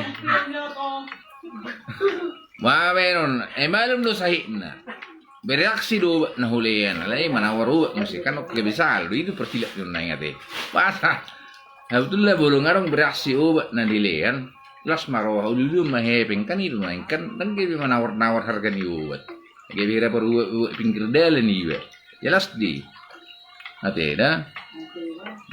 ma baenon, eh, malum do sahitna. Bereaksi do obat na hulean, alai manawar obat muse kan, oke, bisa do, i do partilak do naeng ate. Pas, sebetulna molo nga adong bereaksi obat na dilean, las ma roha, uli-uli ma hepeng kan, i do naeng kan, ndang gabe manawar-nawar harga ni obat. Gabe hira parubat-ubat pinggir dalan iba. Jelas do i. Ate da.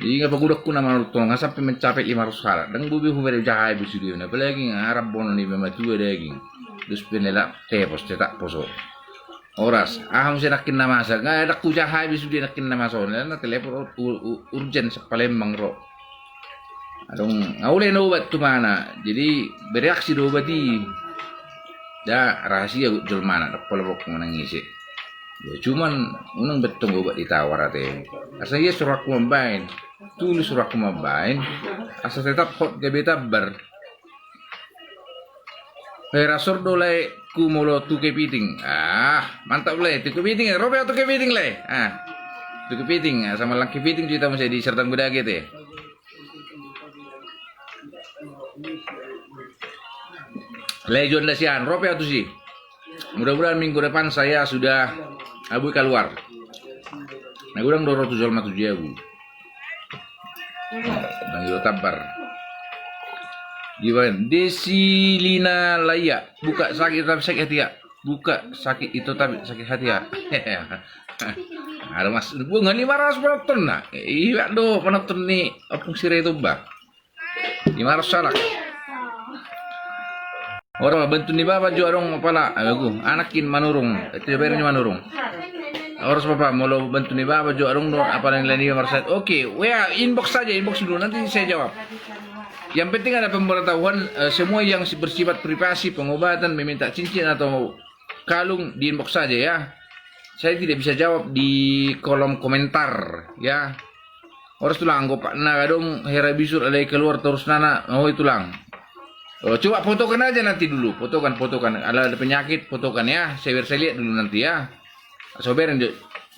Jadi nga pagodangku na manurut on, nga sampe mencapai lima ratus halak. Ndang boi be hubereng jaha iba sude on. Apalagi nga arambonon iba matua daging. Dos pe na lak tepos, tetap poso. Horas. Aha muse nangkin na masa. Nga ndang hujaha iba sude nangkin na masa on. Na telepon ur-, ur-, urgen sian Palembang ro. Adong, nga ule na obat tu mana. Jadi bereaksi do obat i. Da, rahasia jolmana, ndang pola boku manang ise. Ya, cuman unang bettong obat ditawar ate. Asa ias rohangku mambaen. Tulus rohangku mambaen. Asa tetap hot gabe tabbar. Hei, rasor do lae ku molo tu kepiting. Ah, mantap lae, tu kepiting, ro pe au tu kepiting lae. Ah, tu kepiting, ah, sama lang kepiting cerita muse di Serdang Bedagai te. Lae Juanda sian, ro pe au tusi. Mudah-mudahan minggu depan saya sudah, ah, boi kaluar. Na godang do ro tu jolma tu jabu. Bang Io Tabar. Gimana? Desi Lina Laia, buka sakit tapi sakit hati ya. Buka sakit itu tapi sakit hati ya. Ada mas, gua ngali marah penonton na. Iya do penonton ni Opung Sireto ba. Di marah salak. Ora bantu ni baba jo adong apala, agu, anakin manurung, itu bayar ni manurung. Ora baba, molo bantu ni baba jo adong do, apala ni lani marah. Oke, W A inbox saja, inbox dulu nanti saya jawab. Yang penting ada pemberitahuan, eh, semua yang si-, bersifat privasi, pengobatan, meminta cincin atau kalung di inbox saja ya. Saya tidak bisa jawab di kolom komentar ya. Horas tulang, anggo patna adong hera bisur alai keluar torus nana, oh tulang. Oh, coba fotokan aja nanti dulu, fotokan, fotokan. Ala ada penyakit, fotokan ya. Saya biar saya lihat dulu nanti ya. Sober yang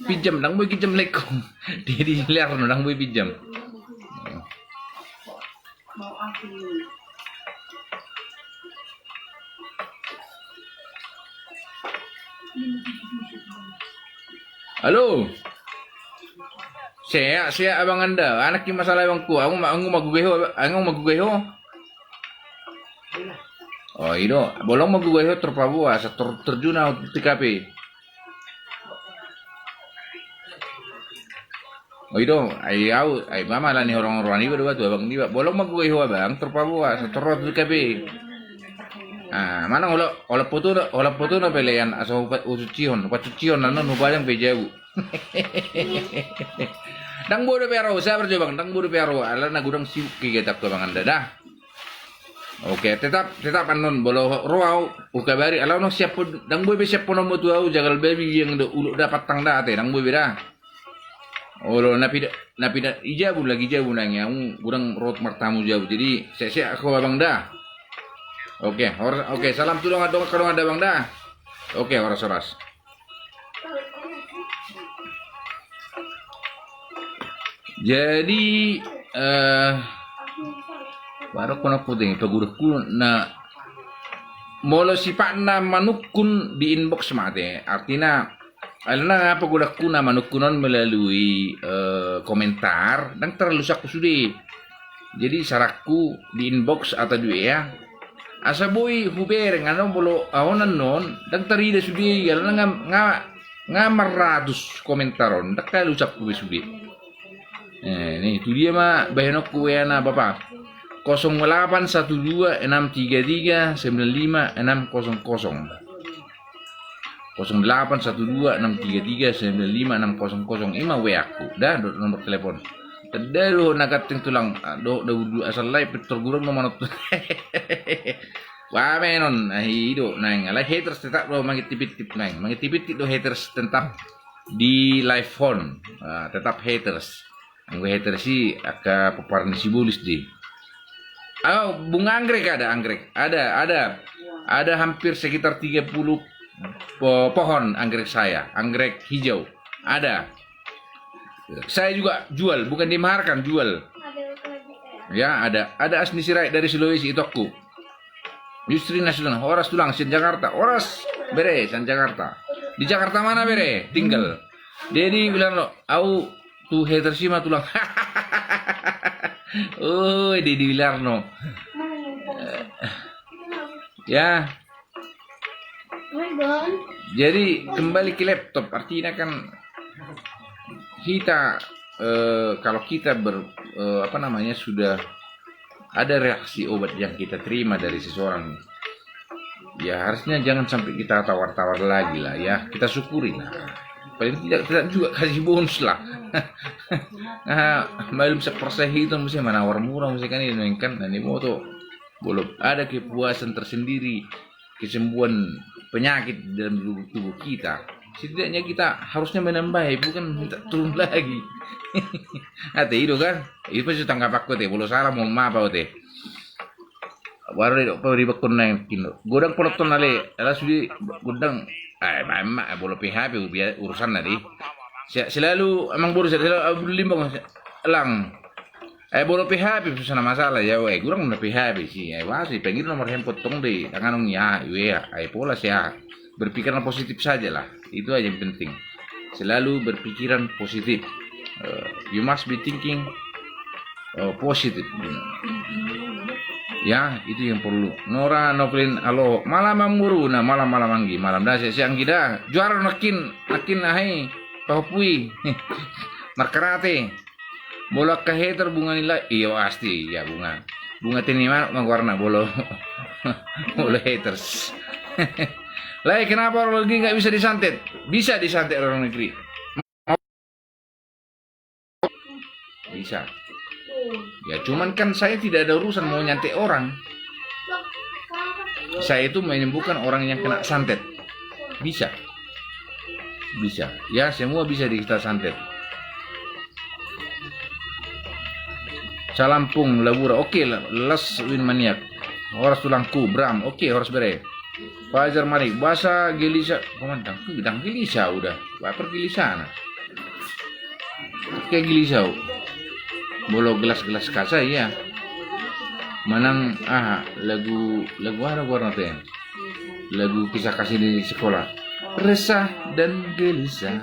pinjam, dang boi pinjam lekong. Dia di liar no, dang boi pinjam. Halo. Sehat, sehat abang anda. Anak ki masalah abang ku. Aku ma-, aku magugai ho, aku magugai ho. Oh, ido. Bolong magugai ho terpabuas, ter-, terjun aku T K P. Oh, ido, ai au, ai mama lani horong-horongan iba do ba tu abang iba. Bolong magugai ho abang, terpabuas, terrot T K P. Ah, mana holan, holan foto, holan foto na pelean, asa upa-, ucucihon, upacucihon, nano nubajang pe jabu. Dang boi dope ro, sabar jo bang, dang boi dope ro, ala na godang sibuk kegiatan tu abang anda da. Oke, tetap, tetap annon, molo ro au, hukabari, ala na siap, dang boi be siap ponombo tu au, jagal babi yang do, ulok da patang da, ate, dang boi be da. Olo, na pida, na pida, i jabu lagi jabu nang, au godang ro martamu jabu, jadi, sehat-sehat ho abang da. Oke, hor-, oke, salam tu dongan-dongan, dongan abang da. Oke, horas-horas. Jadi, eh, baru kena puting, paguruhon na molo sifatna manungkun di inbox ma ate. Artina, alana paguruhon na manungkun on melalui, eh, komentar, dang terlalu sakku sude. Jadi saranku di inbox atau di W A. Asa boi hubereng, annon molo au annon, dang tarida sude, alana nga, nga, nga marratus komentar on, dang talu sakku be sude. Eh, ni, tu dia ma bahenonku W A na, Bapak? Kosong delapan satu dua enam tiga tiga sembilan lima enam kosong kosong. Kosong delapan satu dua enam tiga tiga sembilan lima enam kosong kosong, ima W A-ku da, dohot nomor telepon. Tanda do na ganteng tulang, ah, dohot na bulu asal lai pintor gurang do manonton. Wah, menon, ah, i do, naeng, alai haters tetap do mangintip-intip, naeng, mangintip-intip do haters tetap di live phone, ah, tetap haters. Anggo haters i angka pomparan ni Sibolus do i. Oh, bunga anggrek ada, anggrek. Ada, ada. Ada hampir sekitar tiga puluh po-, pohon anggrek saya, anggrek hijau. Ada. Saya juga jual, bukan dimaharkan, jual. Ya, ada. Ada Asni Sirait dari Sulawesi, itongku. Yusri Nasrullah, horas tulang, sian Jakarta. Horas, bere, sian Jakarta. Di Jakarta mana, bere? Tinggal. Dedi Wilarno, au tu haters i ma tulang. Oh, Dedi Wilarno. Eh, ya. Jadi, kembali ke laptop, artinya kan kita, eh, kalau kita ber-, eh, apa namanya, sudah ada reaksi obat yang kita terima dari seseorang, ya, harusnya jangan sampai kita tawar-tawar lagi lah, ya. Kita syukuri lah. Paling tidak, kita juga kasih bonus lah. Nah, malum sepersehi itu mesti manawar murah, mesti kan ini kan, nah, ini moto. Belum ada kepuasan tersendiri, kesembuhan penyakit di dalam tubuh, tubuh kita. Setidaknya kita harusnya menambahi, bukan minta turun lagi. Ate, i do kan? Itu pasti tanggap aku, te. Molo salah, mohon maaf, au, te. Baru deh, dok, paberi bakun nang kindo. Godang penonton ale, ala sude godang. Eh, memang, eh, molo P H P, biar urusan na di. Se-, selalu, emang boru, selalu, Abdul Limbang, lang. Eh, molo P H P, susah na masalah, ya, eh, godang na P H P sih. Eh, wasi, panggil nomor handphone tong deh, tangan nong ya, ya, eh, pola sih, ya. Berpikiran positif saja lah. Itu aja yang penting. Selalu berpikiran positif. Eh, you must be thinking, eh, positive. Ya, itu yang perlu. Nora, Novelin, halo. Malam, Amang Boru. Nah, malam, malam, Anggi. Malam dah, siang, siang, Anggi dah. Juara, Nakin, Nakin, ahai. Pahopui. Markarate. Molo angka hater bunga ni lae, iya pasti, iya bunga. Bunga teni manuk ma goarna molo, molo haters. Lae, kenapa orang luar negeri nggak bisa disantet? Bisa disantet orang negeri. Bisa. Ya, cuman kan saya tidak ada urusan mau nyantet orang. Saya itu menyembuhkan orang yang kena santet. Bisa. Bisa. Ya, semua bisa di kita santet. Salam Pung Labura. Oke, Las Win Maniak. Horas tulangku, Bram. Oke, horas bere. Fajar Mari, boasa gelisah? Koman dang, dang gelisah udah. Baper gelisah na. Kayak gelisah. Molo gelas-gelas kaca, iya. Manang aha, lagu, lagu aha goarna tu? Lagu kisah kasih di sekolah. Resah dan gelisah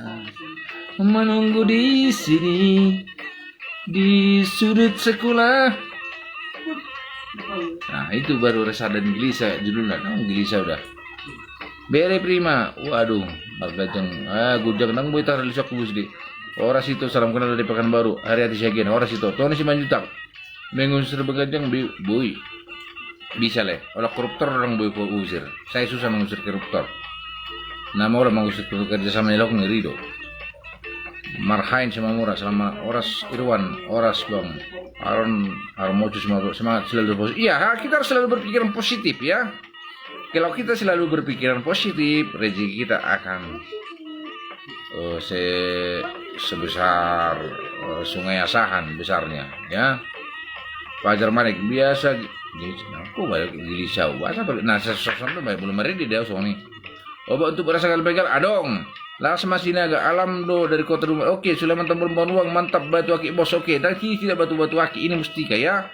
menunggu di sini, di sudut sekolah. Nah, itu baru resah dan gelisah judulnya. Nah, gelisah udah. Bere Prima, waduh, marganjang. Ah, gudang nang boi taruh lisok bus di. Horas Ito, salam kenal dari Pekanbaru. Hari hati siagian, horas Ito. Toni Simanjuntak. Mengusir begadang, bi-, boi. Bisa le. Olah koruptor orang boi ko usir. Saya susah mengusir koruptor. Nama orang mengusir koruptor kerja sama elok ngeri do. Marhain sama murah, selama horas Irwan, horas Bang Aron, Aron Mocu, semangat, semangat selalu positif. Iya, ha, kita harus selalu berpikiran positif ya. Kalau kita selalu berpikiran positif, rezeki kita akan eh, se-, sebesar eh, Sungai Asahan besarnya, ya. Fajar Manik biasa gi-, gini, aku balik gelisah, bahasa balik, nah, sesuatu tuh balik belum meredi dia, Sony. Obat untuk rasa gatal pegal, adong. Las Masinaga, alam do dari kota rumah. Oke, Sulaiman Tambun Banua, mantap batu aki, bos. Oke, dan kiri tidak batu-batu aki, ini mustika, ya.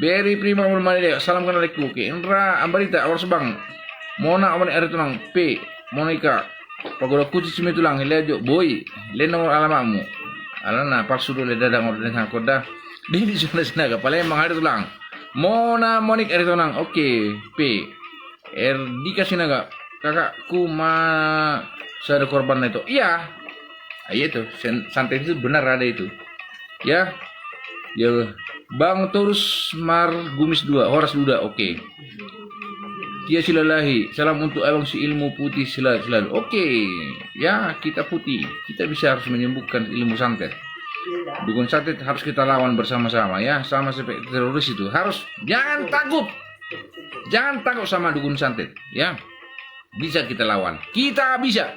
Beri Prima Mulmani, salam kenal aku. Oke, Indra Ambarita, horas Bang. Mona Omani Aritonang, P. Monika, Pagoda Kucing Simi Tulang, Hilajo, boi. Leno alamatmu. Alana palsu do le dadang orde sangkot da. Deni Sunda Sinaga, Palembang Aritulang. Mona Monik Aritonang, oke. P. Erdika Sinaga, kakakku ma sada korban na itu. Iya. Ah, iya tuh, sen-, santet itu benar ada itu. Ya. Ya, Bang Torus Margumis dua, horas Duda, oke. Tia Silalahi, salam untuk abang si ilmu putih sila-, selalu. Oke, ya, kita putih. Kita bisa harus menyembuhkan ilmu santet. Dukun santet harus kita lawan bersama-sama, ya, sama seperti teroris itu. Harus, jangan takut. Jangan takut sama dukun santet, ya. Bisa kita lawan. Kita bisa.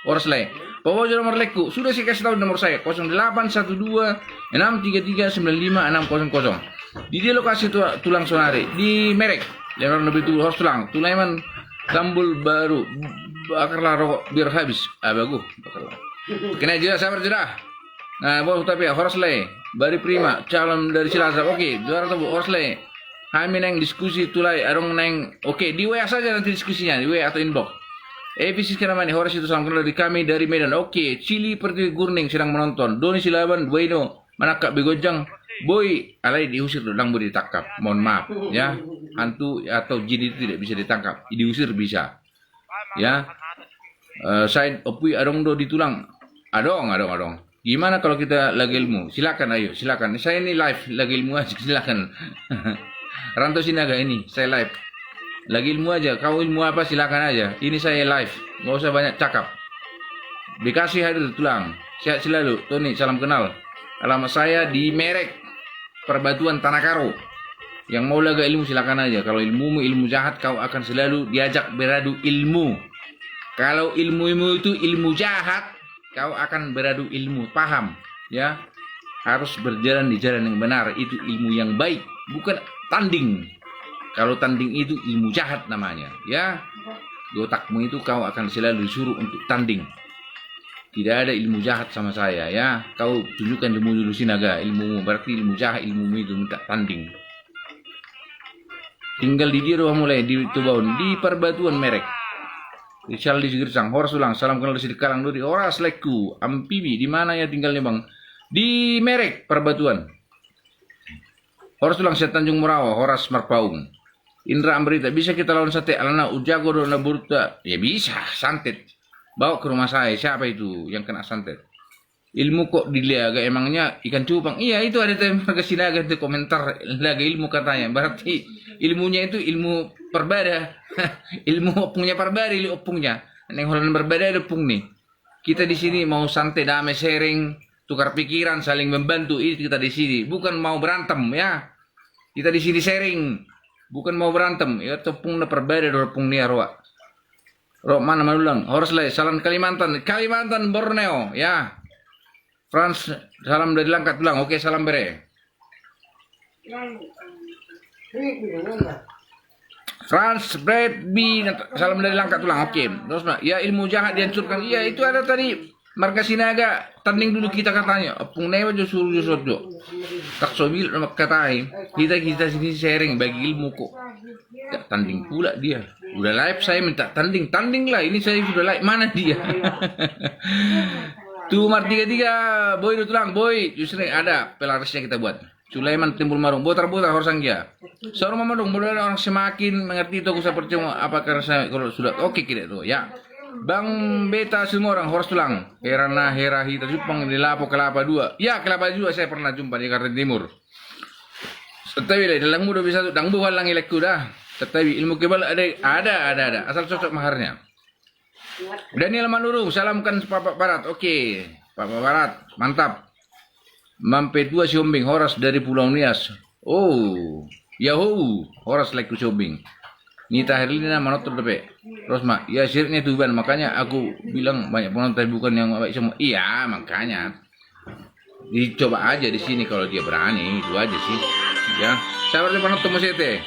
Horas lae. Pabojo nomor lekku. Sudah saya kasih tahu nomor saya. Kosong delapan satu dua enam tiga tiga sembilan lima enam kosong kosong. Di dia lokasi tu-, tulang sonari. Di Merek. Lebar lebih dulu horas tulang. Tulaiman Tambul Baru. Bakarlah rokok biar habis. Ah, bagus. Bakarlah. Kena jeda, sabar jeda. Nah, bos, tapi ya, horas lae. Bari Prima. Calon dari Cilacap. Oke. Juara tuh, horas lae. Hami naeng diskusi tu lae, adong naeng. Oke, di W A saja nanti diskusinya, di W A atau inbox. Epi Siska Namani, horas Ito, salam kenal dari kami dari Medan. Oke, Cili Pertiwi Gurning sedang menonton. Doni Silaban, Bueno, manangkap begonjang. Boi, alai diusir do, dang boi ditangkap. Mohon maaf, ya. Hantu atau jin itu tidak bisa ditangkap. Diusir bisa. Ya. Eh, Said Opui, adong do di tulang. Adong, adong, adong. Gimana kalau kita lagi ilmu? Silakan, ayo, silakan. Saya ini live, lagi ilmu aja, silakan. Rantau Sinaga ini, saya live. Lagi ilmu aja, kau ilmu apa, silakan aja. Ini saya live, nggak usah banyak cakap. Bekasi hadir tulang. Sehat selalu, Tony, salam kenal. Alamat saya di Merek, Perbatuan, Tanah Karo. Yang mau laga ilmu, silakan aja. Kalau ilmumu ilmu jahat, kau akan selalu diajak beradu ilmu. Kalau ilmumu itu ilmu jahat, kau akan beradu ilmu, paham? Ya, harus berjalan di jalan yang benar. Itu ilmu yang baik, bukan tanding. Kalau tanding itu ilmu jahat namanya, ya. Di otakmu itu kau akan selalu disuruh untuk tanding. Tidak ada ilmu jahat sama saya, ya. Kau tunjukkan ilmu dulu, Sinaga, ilmumu. Berarti ilmu jahat, ilmumu itu minta tanding. Tinggal di dia doang mulai, di Tubaun, di Perbatuan, Merek. Richard di Gersang, horas tulang, salam kenal dari Sidikalang, Dodi, horas laeku. Ampibi, di mana ya tinggalnya, Bang? Di Merek, Perbatuan. Horas tulang, sian Tanjung Morawa, horas Marpaung. Indra Ambarita, bisa kita lawan santet, alana ujago do na boruta. Ya bisa, santet. Bawa ke rumah saya, siapa itu yang kena santet? Ilmu kok di Laga, emangnya ikan cupang? Iya, itu ada tadi marga Sinaga di komentar, Laga ilmu katanya. Berarti ilmunya itu ilmu Parbada. Ilmu ompungnya Parbada, ilmu ompungnya. Naeng holan Parbada ada ompung nih. Kita di sini mau santai, damai, sharing, tukar pikiran, saling membantu. Itu kita di sini. Bukan mau berantem, ya. Kita di sini sharing. Bukan mau berantem. Ya, ompungna Parbada do, ompung ni Arwa. Ro, mana Manulang? Horas lae, salam Kalimantan. Kalimantan, Borneo, ya. Frans, salam dari Langkat Tulang. Oke, salam bere. Frans Bradby, salam dari Langkat Tulang. Oke. Terus, Mak, ya, ilmu jahat dihancurkan. Iya, itu ada tadi marga Sinaga, tanding dulu kita katanya. Ompung Newa jo suruh jo sojo. Tak sobil nama katai. Kita, kita sini sharing, bagi ilmu kok. Tak tanding pula dia. Udah live saya minta tanding, tanding lah. Ini saya sudah live, mana dia? Tu Martiga-tiga, Boy do Tulang, Boy. Justru ada pelarisnya kita buat. Sulaiman Timbul Marung, botar-botar horas anggia. Saur mamadung, mudah-mudahan orang semakin mengerti toko seperti apa karena saya kalau sudah oke kita tuh ya. Bang Beta Sumorang, horas Tulang. Hera na hera hita jumpang di Lapo Kelapa dua. Ya, Kelapa dua saya pernah jumpa di Jakarta Timur. Santabi lae, dalang muda bisa tu, dang buhal lang ilekku da. Santabi, ilmu kebal ada, ada, ada, ada. Asal cocok maharnya. Daniel Manurung, salamkan Papa Barat. Oke, Papa Barat, mantap. Mampe tua Sihombing, horas dari Pulau Nias. Oh, yahoo, horas lae tu Sihombing. Nita Herlina manonton dope. Rosma, ya siriknya itu ban, makanya aku bilang banyak penonton tapi bukan yang baik semua. Iya, makanya. Dicoba aja di sini kalau dia berani, itu aja sih. Ya, sabar dulu penonton masih teh.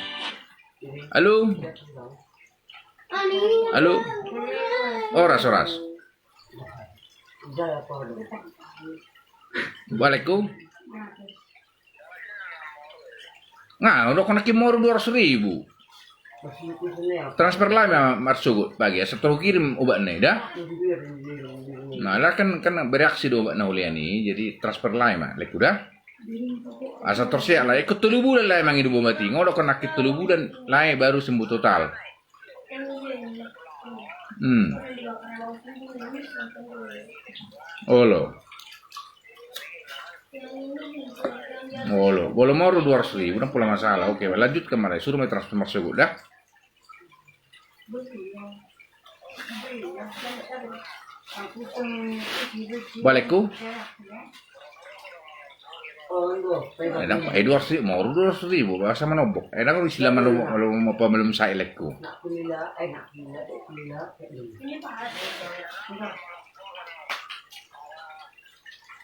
Halo? Halo? Horas, horas. Waalaikum. Nga, udah kena ki moru dua ratus ribu. Transfer lae ma marsogot bagi, asa tor hukirim obatna i da. Nah, lah kan, kan bereaksi do obatna hulean i, jadi transfer lae ma lae ku da. Asa tor sehat lae, ikut tolu bulan lae mangido obat i, nga udah kena ki tolu bulan lae baru sembuh total. Hmm. Olo. Olo, olo moru dua ratus ribu, dang pola masalah. Oke, lanjutkan ma lae, suruh ma transfer marsogot da. Waalaikum. Eh, dang, eh, dua ratus ribu, moru dua ratus ribu, bahasa manobok. Eh, dang, istilah manobok, belum apa, belum saya lae ku.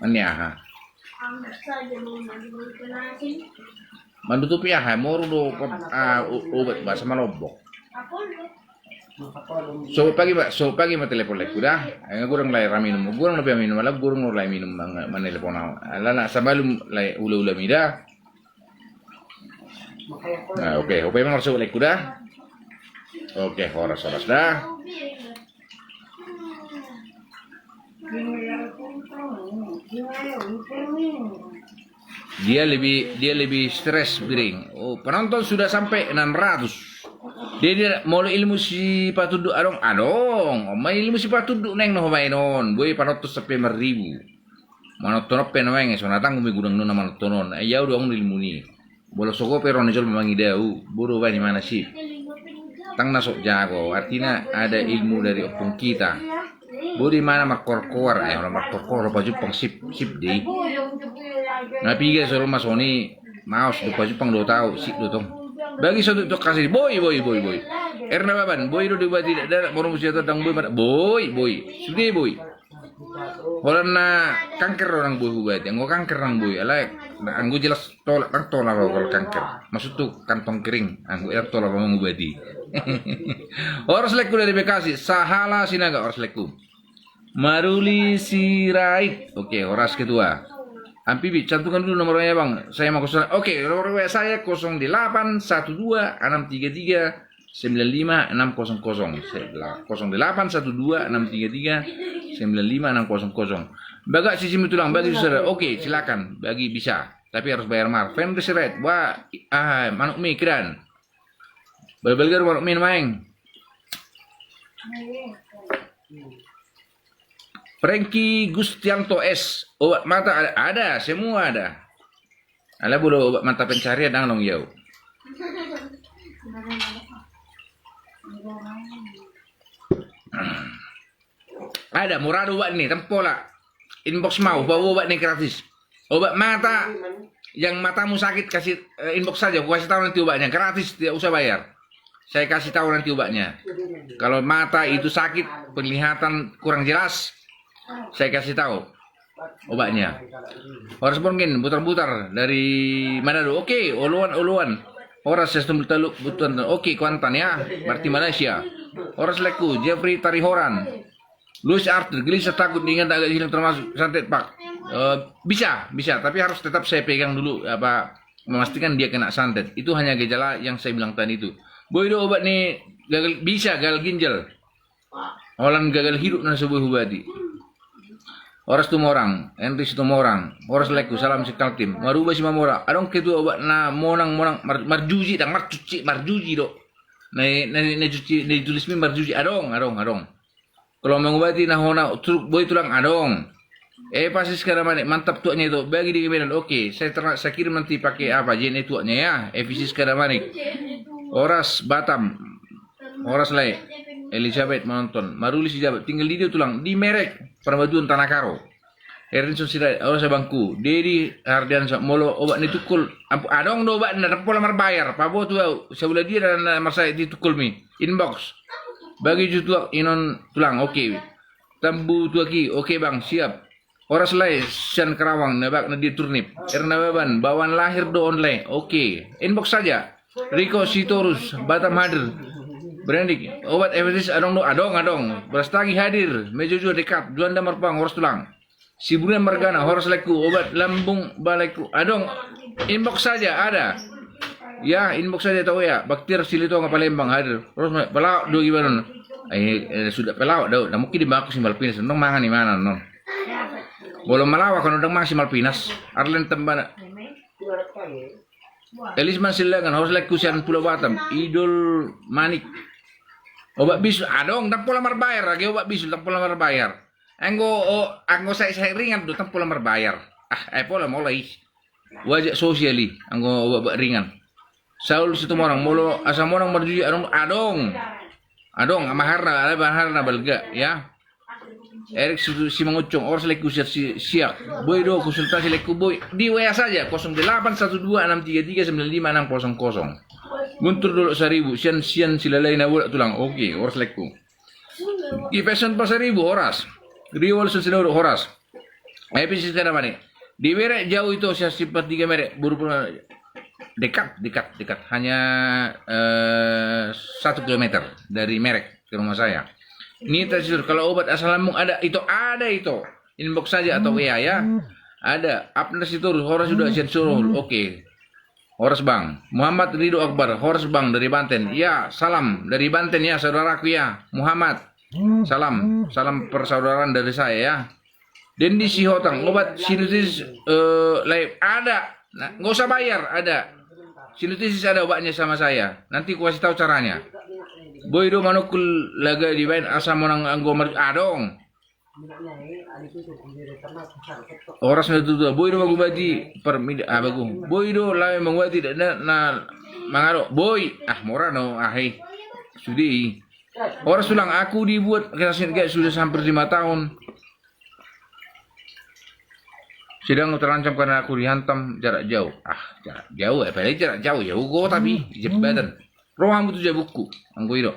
Ini aha. Manutupi aha, moru do, ah, o-, obat bahasa manobok. So pagi, Pak, so pagi ma telepon lae ku da. Eh, gurang lae ra minum, gurang lae minum, ala gurang lae minum, mang-, manelepon au. Ala na sabalum lae ula-ula mi da. Nah, oke, oke, mang so lae ku da. Oke, horas, horas da. Dia lebih, dia lebih stres, Biring. Oh, penonton sudah sampai enam ratus. Dia, dia molo ilmu sipatunduk adong, adong. Oma ilmu sipatunduk naeng na hubaen on. Boi panonton sampai lima ribu. Manonton on pe naeng, so na tanggung be godang na manonton on. Ai au do adong ilmu ni. Molo so gope ro ni jolma mangida au, boru bani mana sip. Tang na sok jago, artina ada ilmu dari ompung kita. Boru di mana markorkor, eh, ora markorkor, ro pajumpang sip, sip di. Na piga so ro ma soni, maos do pajumpang do tau, sip do tong. Bagi so tu kasi, boi, boi, boi, boi. Erna baban, boi do di bati darat, boru musia to dang boi, boi, boi. Sude boi. Holan na kanker orang boi hubati, anggo kanker orang boi, alai, na anggo jelas tolak, tang tolak kalau kanker. Maksud tu kantong kering, anggo yang tolak orang hubati. Horas lae ku dari Bekasi, Sahala Sinaga, horas lae ku. Maruli Sirait, oke, horas ketua. Ampibi, cantumkan dulu nomornya bang, saya mau kosong, oke, nomor W A saya kosong delapan satu dua enam tiga tiga sembilan lima enam kosong kosong, kosong delapan satu dua enam tiga tiga sembilan lima enam kosong kosong. Bagak sisi mi Tulang, bagi saudara. Oke, silakan, bagi bisa, tapi harus bayar mahar. Family Red, wah, ah, manuk mi kiran. Bal-bal garu manuk mi maeng. Frankie Gustianto S, obat mata ada, ada, semua ada. Ala bolo obat mata pencarian dang nong yau. Ada murah do obat ni, tempola. Inbox mau, bawa obat ni gratis. Obat mata yang matamu sakit, kasih, eh, inbox saja, aku kasih tahu nanti obatnya, gratis, tidak usah bayar. Saya kasih tahu nanti obatnya. Kalau mata itu sakit, penglihatan kurang jelas, saya kasih tahu obatnya. Horas Borngin, butar-butar dari Manado. Oke, oloan, oloan. Horas Sestum Taluk, butuan. Oke, Kuantan ya, berarti Malaysia. Horas Lekku, Jeffrey Tarihoran. Luis Arthur, gelisah, takut, diingat, agak hilang, termasuk santet, Pak. Eh, bisa, bisa, tapi harus tetap saya pegang dulu, apa, memastikan dia kena santet. Itu hanya gejala yang saya bilang tadi itu. Boi do obat ni gagal, bisa gagal ginjal. Holan gagal hidup na so boi hubati. Horas Tumorang, Henry Situmorang, horas Lekku, salam si Kaltim. Maruba Simamora, adong ketua obat na monang, monang, mar-, marjuji, dang marcuci, marjuji do. Na, na, na cuci, na ditulis mi marjuji, adong, adong, adong. Kalau mengobati na hona, truk boi tulang, adong. Eh, Pasis Kadamanik, mantap tuaknya itu. Bagi di Medan, oke. Saya ternak, saya kirim nanti pakai apa, J N E tuaknya ya. Eh, Pasis Kadamanik. Horas Batam. Horas Lai. Elizabeth menonton. Maruli si Jabat. Tinggal di dia tulang. Di Merek. Perbatuan Tanah Karo. Erinson Sirait, horas abangku. Dedi Hardiansa, molo obat ni tungkol. Ampu, adong do obat na, dang pola marbayar. Paboa tu au, sabula dia na, na marsahit di tungkol mi. Inbox. Bagi jutuak inon tulang, oke. Tambu tuaki, oke bang, siap. Horas Lai, sian Karawang, na bak na di Turnip. Erna Baban, bawaan lahir do on Lai, oke. Inbox saja. Riko Sitorus, Batam hadir. Berendik, obat efektif adong do, adong, adong. Brastagi hadir, Mejojo dekat, Juanda Marpang, horas tulang. Siburian Margana, horas Lekku, obat lambung balekku. Adong, inbox saja, ada. Ya, inbox saja tau ya. Baktiar Silitonga Palembang hadir. Horas ma-, pelawak do gimana? Eh, eh, sudah pelawak do. Na mungkin dimaku si Malpinas. Nong mangan di mana nong? Bolon malawak kalau nong mangan si Malpinas. Arlen Tembana. Elisman Silagan, horas Lekku sian Pulau Batam. Idol Manik. Obat bisul, adong, dang pola marbayar, age obat bisul, dang pola marbayar. Anggo, o, anggo sai, sai ringan do, dang pola marbayar. Ah, eh, pola molo i. Wajak sosial i, anggo obat, obat ringan. Saul Situmorang, molo asam monang marjuji, adong, adong. Adong, maharna, alai maharna balga, ya. Erik Su-, Simanguncung, horas Lekku siak, si-, siak. Boi do konsultasi Lekku, boi. Di W A saja, kosong delapan satu dua enam tiga tiga sembilan lima enam kosong kosong. Guntur Dolok Saribu, sian, sian Silalahi na bolak tulang. Oke, horas Lekku. Di Pesan Pasaribu, horas. Rio Walson Sinoro, horas. Eh, Pasis Kadamanik. Di Merek jauh itu, saya simpan tiga Merek. Buru-buru dekat, dekat, dekat. Hanya, eh, satu kilometer dari Merek ke rumah saya. Ini tersisur, kalau obat asam lambung ada, itu ada itu. Inbox saja atau W A ya. Ada. Abner Sitorus, horas sudah sian Solo. Oke. Horas bang. Muhammad Ridho Akbar, horas bang dari Banten. Ya, salam dari Banten ya saudaraku ya. Muhammad. Salam, salam persaudaraan dari saya ya. Dendi Sihotang, obat sinusitis, eh, Lai ada. Nah, nggak usah bayar, ada. Sinusitis ada obatnya sama saya. Nanti ku kasih tahu caranya. Boi do manungkul laga dibaen asam monang anggo mar-, adong. Horas na tutu, boi do mangubati parmida, ah, bagu. Boi do lae mangubati da, na, na, mangalo, boi. Ah, mora no, ah, he. Sude i. Horas tulang, aku dibuat kena singgah sudah hampir lima tahun. Sedang terancam karena aku dihantam jarak jauh. Ah, jarak jauh, apalagi jarak jauh, ya, ugo tapi jembatan. Rohamu tu jabukku, anggo i do.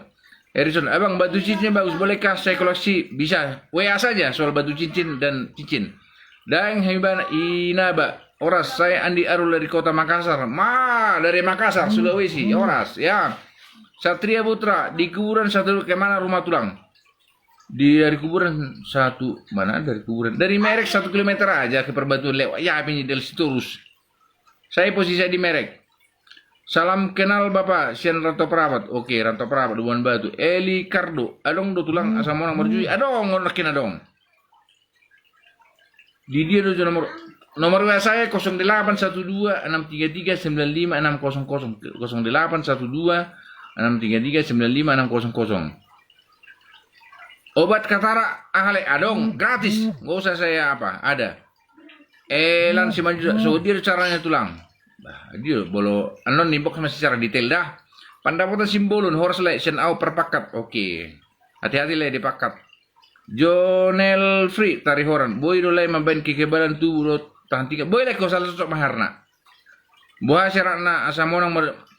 Erison, abang, batu cincin bagus, bolehkah saya koleksi? Bisa, W A saja soal batu cincin dan cincin. Daeng Hibana, Inaba, horas, saya Andi Arul dari Kota Makassar. Ma, dari Makassar, Sulawesi, horas, ya. Satria Putra, di kuburan satu, ke mana rumah tulang? Di, dari kuburan satu, mana dari kuburan? Dari Merek satu kilometer aja ke Perbatuan lewat. Ya, apa ini dari Sitorus? Saya posisi di Merek. Salam kenal Bapak, sian Rantau Prapat. Oke, Rantau Prapat, Labuan Batu. Eli Kardo, adong do tulang asam monang marjuji? Adong, adong, adong. Di dia do nomor, nomor W A saya kosong delapan satu dua enam tiga tiga sembilan lima enam kosong kosong, kosong delapan satu dua enam tiga tiga sembilan lima enam kosong kosong. Obat katarak aha lae? Adong, gratis. Nggak usah saya apa, ada. Elan Simanjuntak, so dia caranya tulang. Bah, dia bolo anon inbox masih secara detail dah. Pandapotan Simbolon, horas lae, sian au Parpangkat. Oke. Hati-hati lae di Pangkat. Jonel Free, Tarihoran. Boi do lae mambaen kekebalan tubuh do tahan tiga. Boi lae, ko salah cocok maharna. Boha syaratna asa monang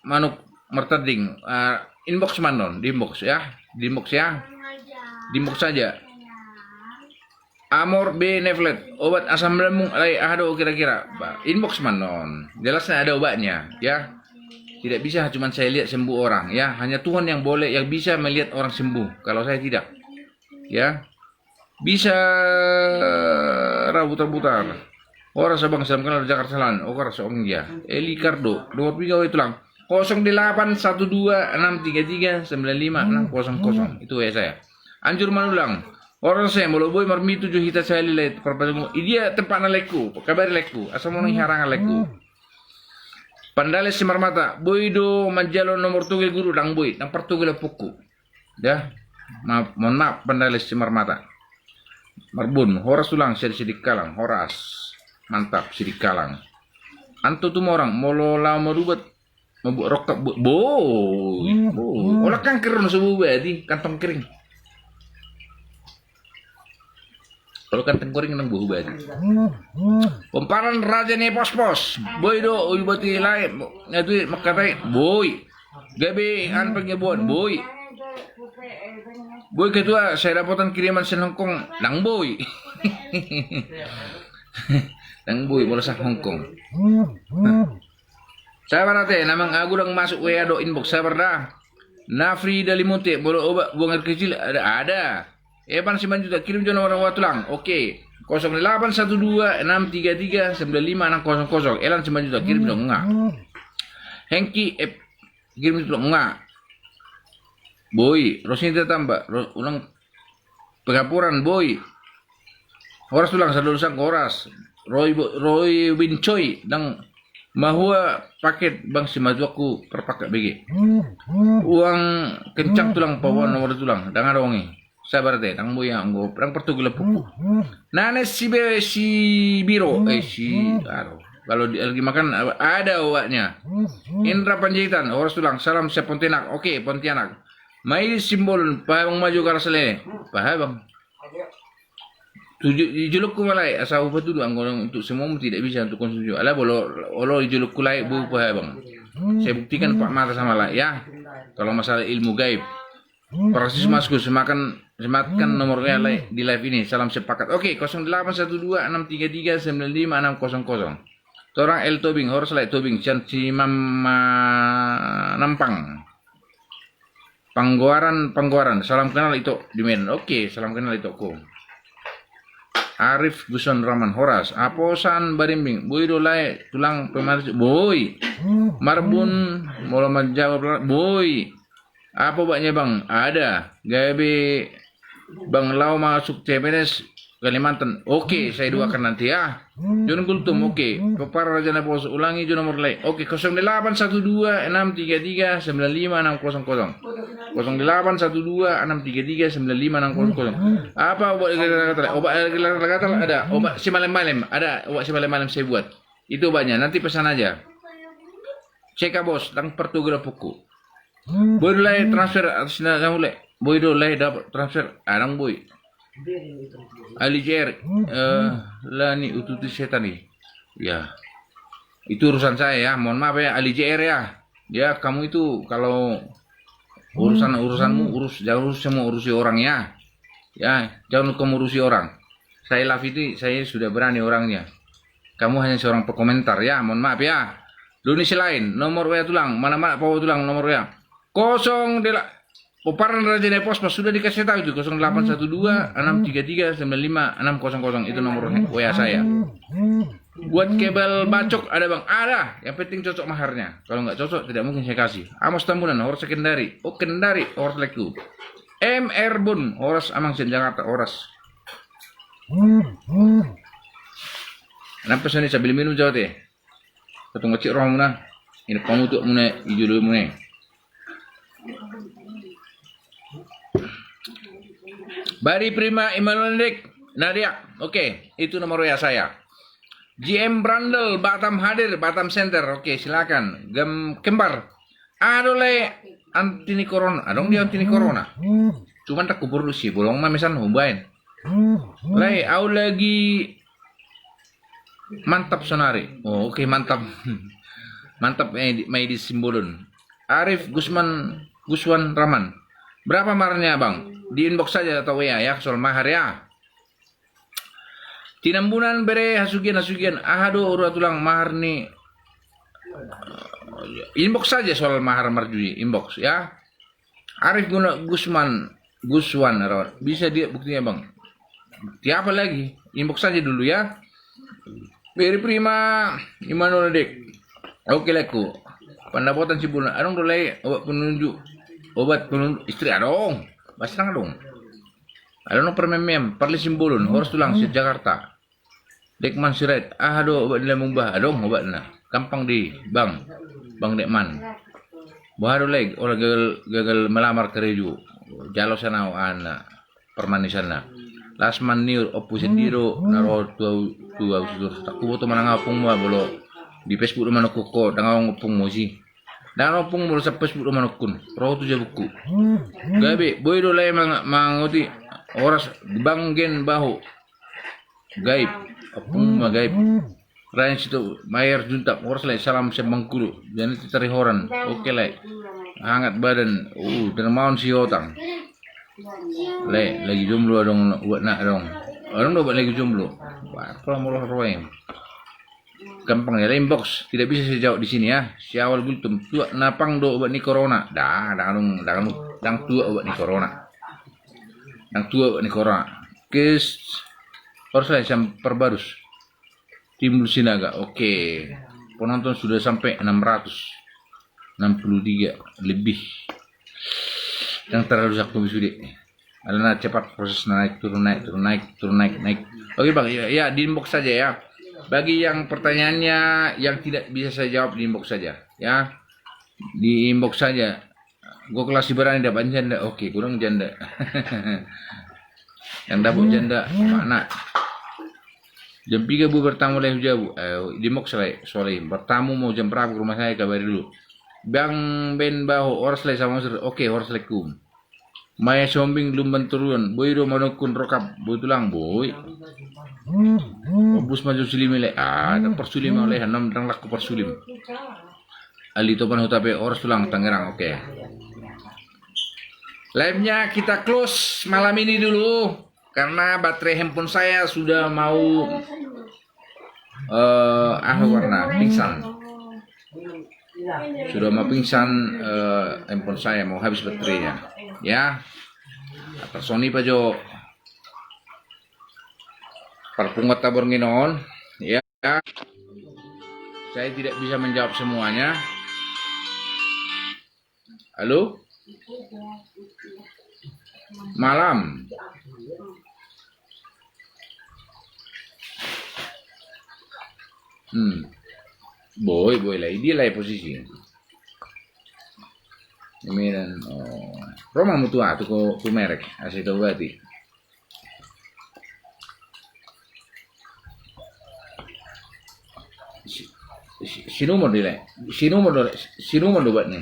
manuk martanding? Inbox ma annon, di inbox ya, di inbox ya, di inbox saja. Amor B Neflet, obat asam lambung lae aha do kira-kira? Inbox ma annon, jelasnya ada obatnya ya. Tidak bisa cuma saya lihat sembuh orang ya, hanya Tuhan yang boleh, yang bisa melihat orang sembuh, kalau saya tidak. Ya. Bisa ra Butar-Butar. Horas abang, salam kenal Jakarta Selatan. Oke, horas abang ya. Eli Kardo, nomor tiga W tulang. Kosong delapan satu dua enam tiga tiga sembilan lima enam kosong kosong. Itu W A saya. Anjur Manulang. Horas saya, molo boi marmitu jo hita sahali lae, parpajamu. Idia tempatna laengku, kabari laengku. Asa monang harangan laengku. Pandales Simarmata, boi do manjalo nomor togel guru? Ndang boi, ndang partogel ompungku. Ya, maaf, mohon maaf, Pandales Simarmata. Marbun, horas tulang, sian Sidikalang, horas. Mantap, Sidikalang. Anto Tumorang, molo laho marubat, mabuat rongkap, bo-, boi, boi. Olat kanker on so boi, berarti kantong kering. Kalau kantong kering nang boi berarti. Pomparan Raja ni Pospos. Boi do, ui boti lae, na tu makatai, boi. Gabe an pengebon, boi. Boi ketua, saya dapotan kiriman sian Hongkong, ndang boi. Ndang boi, bola sa Hongkong. Sabar ate, namang agu ndang masuk W A do inbox, sabar dah. Nafri Dalimunte, molo obat buang air kecil, ada, ada. Evan Simanjuntak, kirim jo nomor W A tulang. Oke. Kosong delapan satu dua enam tiga tiga sembilan lima enam kosong kosong. Elan Simanjuntak, kirim jo, nga. Hengki, eh, kirim jo, nga. Boi, Rosnita Tamba, ro-, ulang Pegapuran, boi. Horas tulang, sadolosang horas. Roy bo-, Roy Wincoy, ndang mahua paket bang, simatuangku Parpangkat bege. Uang kencang tulang, paboa nomor tulang, ndang adong i. Sabar ate, ndang boi, anggo ndang partogel ompungku. Nane si be-, si biro, eh, si, aduh. Kalau di, lagi makan, ada obatnya. Indra Panjaitan, horas tulang, salam sian Pontianak. Oke, Pontianak. Mai Simbolon, pahabang ma jo garas lae. Pahabang. Tuju, di jolokku ma lae, asa hupatudu, anggo untuk semuamu tidak bisa untuk konsumsi. Ala bolo, olo di jolokku lae, boi pahabang. Saya buktikan empat mata sama lae, ya. Kalau masalah ilmu gaib. Praksis masku, sematkan, sematkan nomor W A lae di live ini. Salam sepakat. Oke, kosong delapan satu dua enam tiga tiga sembilan lima enam kosong kosong. Torang El Tobing, horas lae Tobing, sian Simanampang. Panggoaran, Panggoaran. Salam kenal Ito di Medan. Oke, salam kenal Ito ko. Arif Guson Rahman, horas. Aposan Barimbing, boi do lae tulang pemanis, boi. Marbun, molo manjawab, boi. Apa obatnya bang? Ada. Gabe bang laho masuk C P N S Kalimantan. Oke, saya doakan nanti ya. John Gultom, oke. Pomparan Raja Napoleon, ulangi jo nomor lae. Oke, kosong delapan satu dua enam tiga tiga sembilan lima enam kosong kosong. Kosong delapan satu dua enam tiga tiga sembilan lima enam kosong kosong. Apa obat gatal-gatal? Obat gatal-gatal ada. Obat simalem-malem ada. Obat simalem-malem saya buat. Itu obatnya. Nanti pesan aja. Cek bos, ndang partogel ompungku. Boi do lae transfer atas nama lae. Boi do lae dapat transfer, ndang boi. Ali J R, eh, lani ututi setan i. Ya. Itu urusan saya ya. Mohon maaf ya, Ali J R ya. Ya, kamu itu kalau urusan-urusanmu urus, jangan urus semua, urusi orang ya. Ya, jangan kamu urusi orang. Saya live itu, saya sudah berani orangnya. Kamu hanya seorang pekomentar ya, mohon maaf ya. Doni Silain, nomor W A tulang, mana-mana paboa tulang nomor W A. Kosong dela-, Pomparan Raja Napoleon, sudah dikasih tahu itu, kosong delapan satu dua enam tiga tiga sembilan lima enam kosong kosong, itu nomor W A saya. Buat kebal bacok ada bang? Ada, yang penting cocok maharnya. Kalau nggak cocok tidak mungkin saya kasih. Amos Tambunan, horas Kendari. Oh, Kendari, horas laengku. M R Bun, horas amang sian Jakarta, horas. Kenapa sini sambil minum jawab ya? Patung kecil rohamuna. Ini pamutuk muna, ijulu muna. Bari Prima, Immanuel Dek, Nadia. Oke, itu nomor W A saya. J M Brandel, Batam hadir, Batam Center. Oke, silakan. Gem Kembar. Aduh, le, anti ni corona. Adong dia anti ni corona. Cuman tak kuproduksi, bolong ma mesan, umbaen. Lai, au lagi mantap sonari. Oh, oke, mantap. Mantap, eh, di, mai di Simbolon. Arif Gusman, Guswan Rahman. Berapa maharnya, Bang? Di inbox saja atau W A ya, soal mahar ya. Tinambunan bere hasugian, hasugian. Aha do ura tulang mahar ni. Inbox saja soal mahar marjudi, inbox ya. Arif Guna Gusman, Guswan Rahman. Bisa dia buktinya, Bang? Bukti apa lagi? Inbox saja dulu ya. Beri Prima, Immanuel Dek. Oke, lae, ku. Pandapotan Simbolon. Adong do, lai, obat penunjuk. Obat penunjuk istri adong. Basrang adong. Adong do permen-men, parli Simbolon, horas tulang, sian Jakarta. Dekman Sirait, aha do obat ni lambung bah, adong obatna. Gampang di, Bang. Bang Dekman. Boha do, lai, orang gagal, gagal melamar karejo. Jalo sian au, ana, permanisanna. Las maniur, ompu sendiri do na ro tu au, tu au situ. Tak huboto manang aha ompungmu, bah, molo di Facebook do manungkun ho, ndang adong ompungmu disi. Ndang adong ompungmu molo sian Facebook do manungkun. Ro tu jabungku. Gabe, boi do, lai, mang-, mangoti horas, Bang Gen Bahu. Gaib. Ompungmu ma gaib. Rain Situ, Mayer Juntak, horas, lai, salam sian Bengkulu. Jangan titari horan. Oke, lai. Hangat badan. Uh, dermawan Sihotang. Lai, lagi jomblo adong, obatna adong. Adong do obat lagi jomblo. Wah, kalau mau roh roh. Gampang ya, inbox. Tidak bisa saya jawab di sini ya. Si Awal Gultom, tuak na pang do obat ni corona. Dah, ndang adong, ndang adong, ndang tuak obat ni corona. Ndang tuak obat ni corona. Kes, horas, lai, sian Parbarus. Timbul Sinaga, oke. Penonton sudah sampai enam ratus enam puluh tiga lebih. Yang terlalu sakti sudah. Alana cepat prosesna, naik turun, naik turun, naik turun, naik naik. Oke, Bang, ya, ya, di inbox saja ya. Bagi yang pertanyaannya yang tidak bisa saya jawab, di inbox saja ya. Di inbox saja. Gok las si Barani dapat janda. Oke, kurang janda. Yang dapat janda, mana? Jam piga, Bu, bertamu lai hu jabu? Eh, di inbox, lai, soal i. Bertamu mau jam berapa ke rumah saya, kabari dulu. Bang Ben Bahu, horas, lai, sama Sur. Oke, horas, lai, kum. Maya Sombing, Lumban Turuan. Boi do manungkun rokap, boi tulang, boi. Obus maju silimi, lai. Ah, ada persulim, lai, hanam, ndang laku persulim. Ali Topan Hutape, horas tulang, Tangerang, oke. Live-nya kita close malam ini dulu karena baterai handphone saya sudah mau, eh, ah, warna pingsan. Sudah mau pingsan, eh, handphone saya, mau habis baterainya. Ya. Atas Sony Pajo. Parpunguanta borngin on, ya. Saya tidak bisa menjawab semuanya. Halo? Malam. Hmm. Boi, boi, lai. Dia, lai, posisi. Medan, oh. Ro ma hamu tu, ah, tu, ko, tu merek, asa taobati. Si, si, sinumon do, lai. Sinumon do, sinumon do obat ni.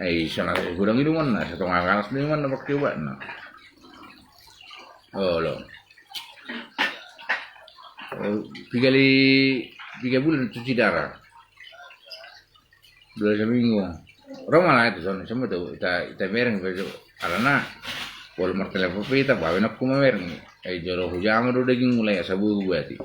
Eh, sana godang inumonna, satonga galas do inumonna pakke obatna. Olo. Oh, piga li, piga bulan cuci darah. Dua saminggu. Ro ma, lai, tu son, semua tu, ita, ita mereng, tu, alana, pol martelepon pe ita, bawa nak kuma mereng. Eh, jolo hujama do daging mulai, asa buru berarti.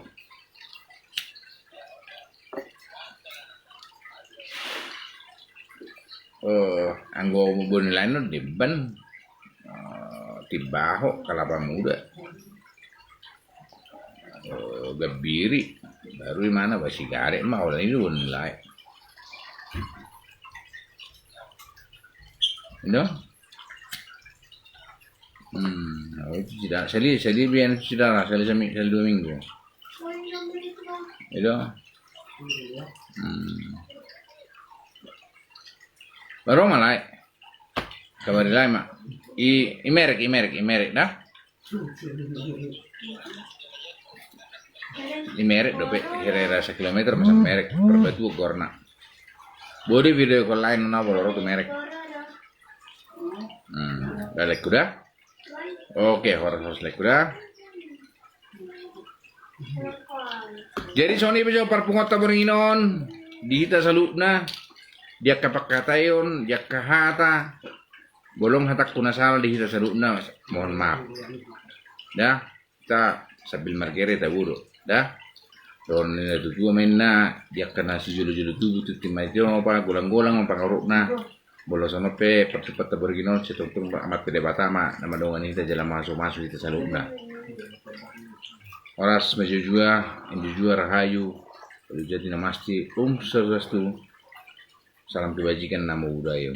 Eh, anggo boni lain do, Demban. Eh, Timbaho, Kelapa Muda. Eh, Gambiri. Baru di mana, Basigaret ma, holan i do, holan lae. Ido? Hmm, oh, itu tidak. Sali, sali biar itu tidak lah, sali sami, sali dua minggu. Ido? Hmm. Baru ma, lae. Kabar ilai ma. I, i merek, i merek, i merek da. I merek dope, hira-hira sakilometer masa merek, Parbatuok goarna. Bodi video call lain na boloro tu merek. Hmm, da laengku da. Oke, horas-horas laengku da. Jadi songon i pe jo parpunguanta borngin on di hita saluhutna, di angka pangkataion, di angka hata, molo hatangku na sala di hita saluhutna, mohon maaf. Da, hita sambil margere tabodo. Da. Dohonon ni natuatua ma inna, di angka na sijolo-jolo tubu, tintin ma i tio, apa, golang-golang ma pangarahutna. Molo songon on pe partumpahanta borngin on, sai tongtong Amanta Debata ma na mandongani hita jala mamasumasu hita saluhutna. Horas ma jujua, injujua, rahayu, jati na masi, Om Swastiastu, salam kebajikan na maudayo.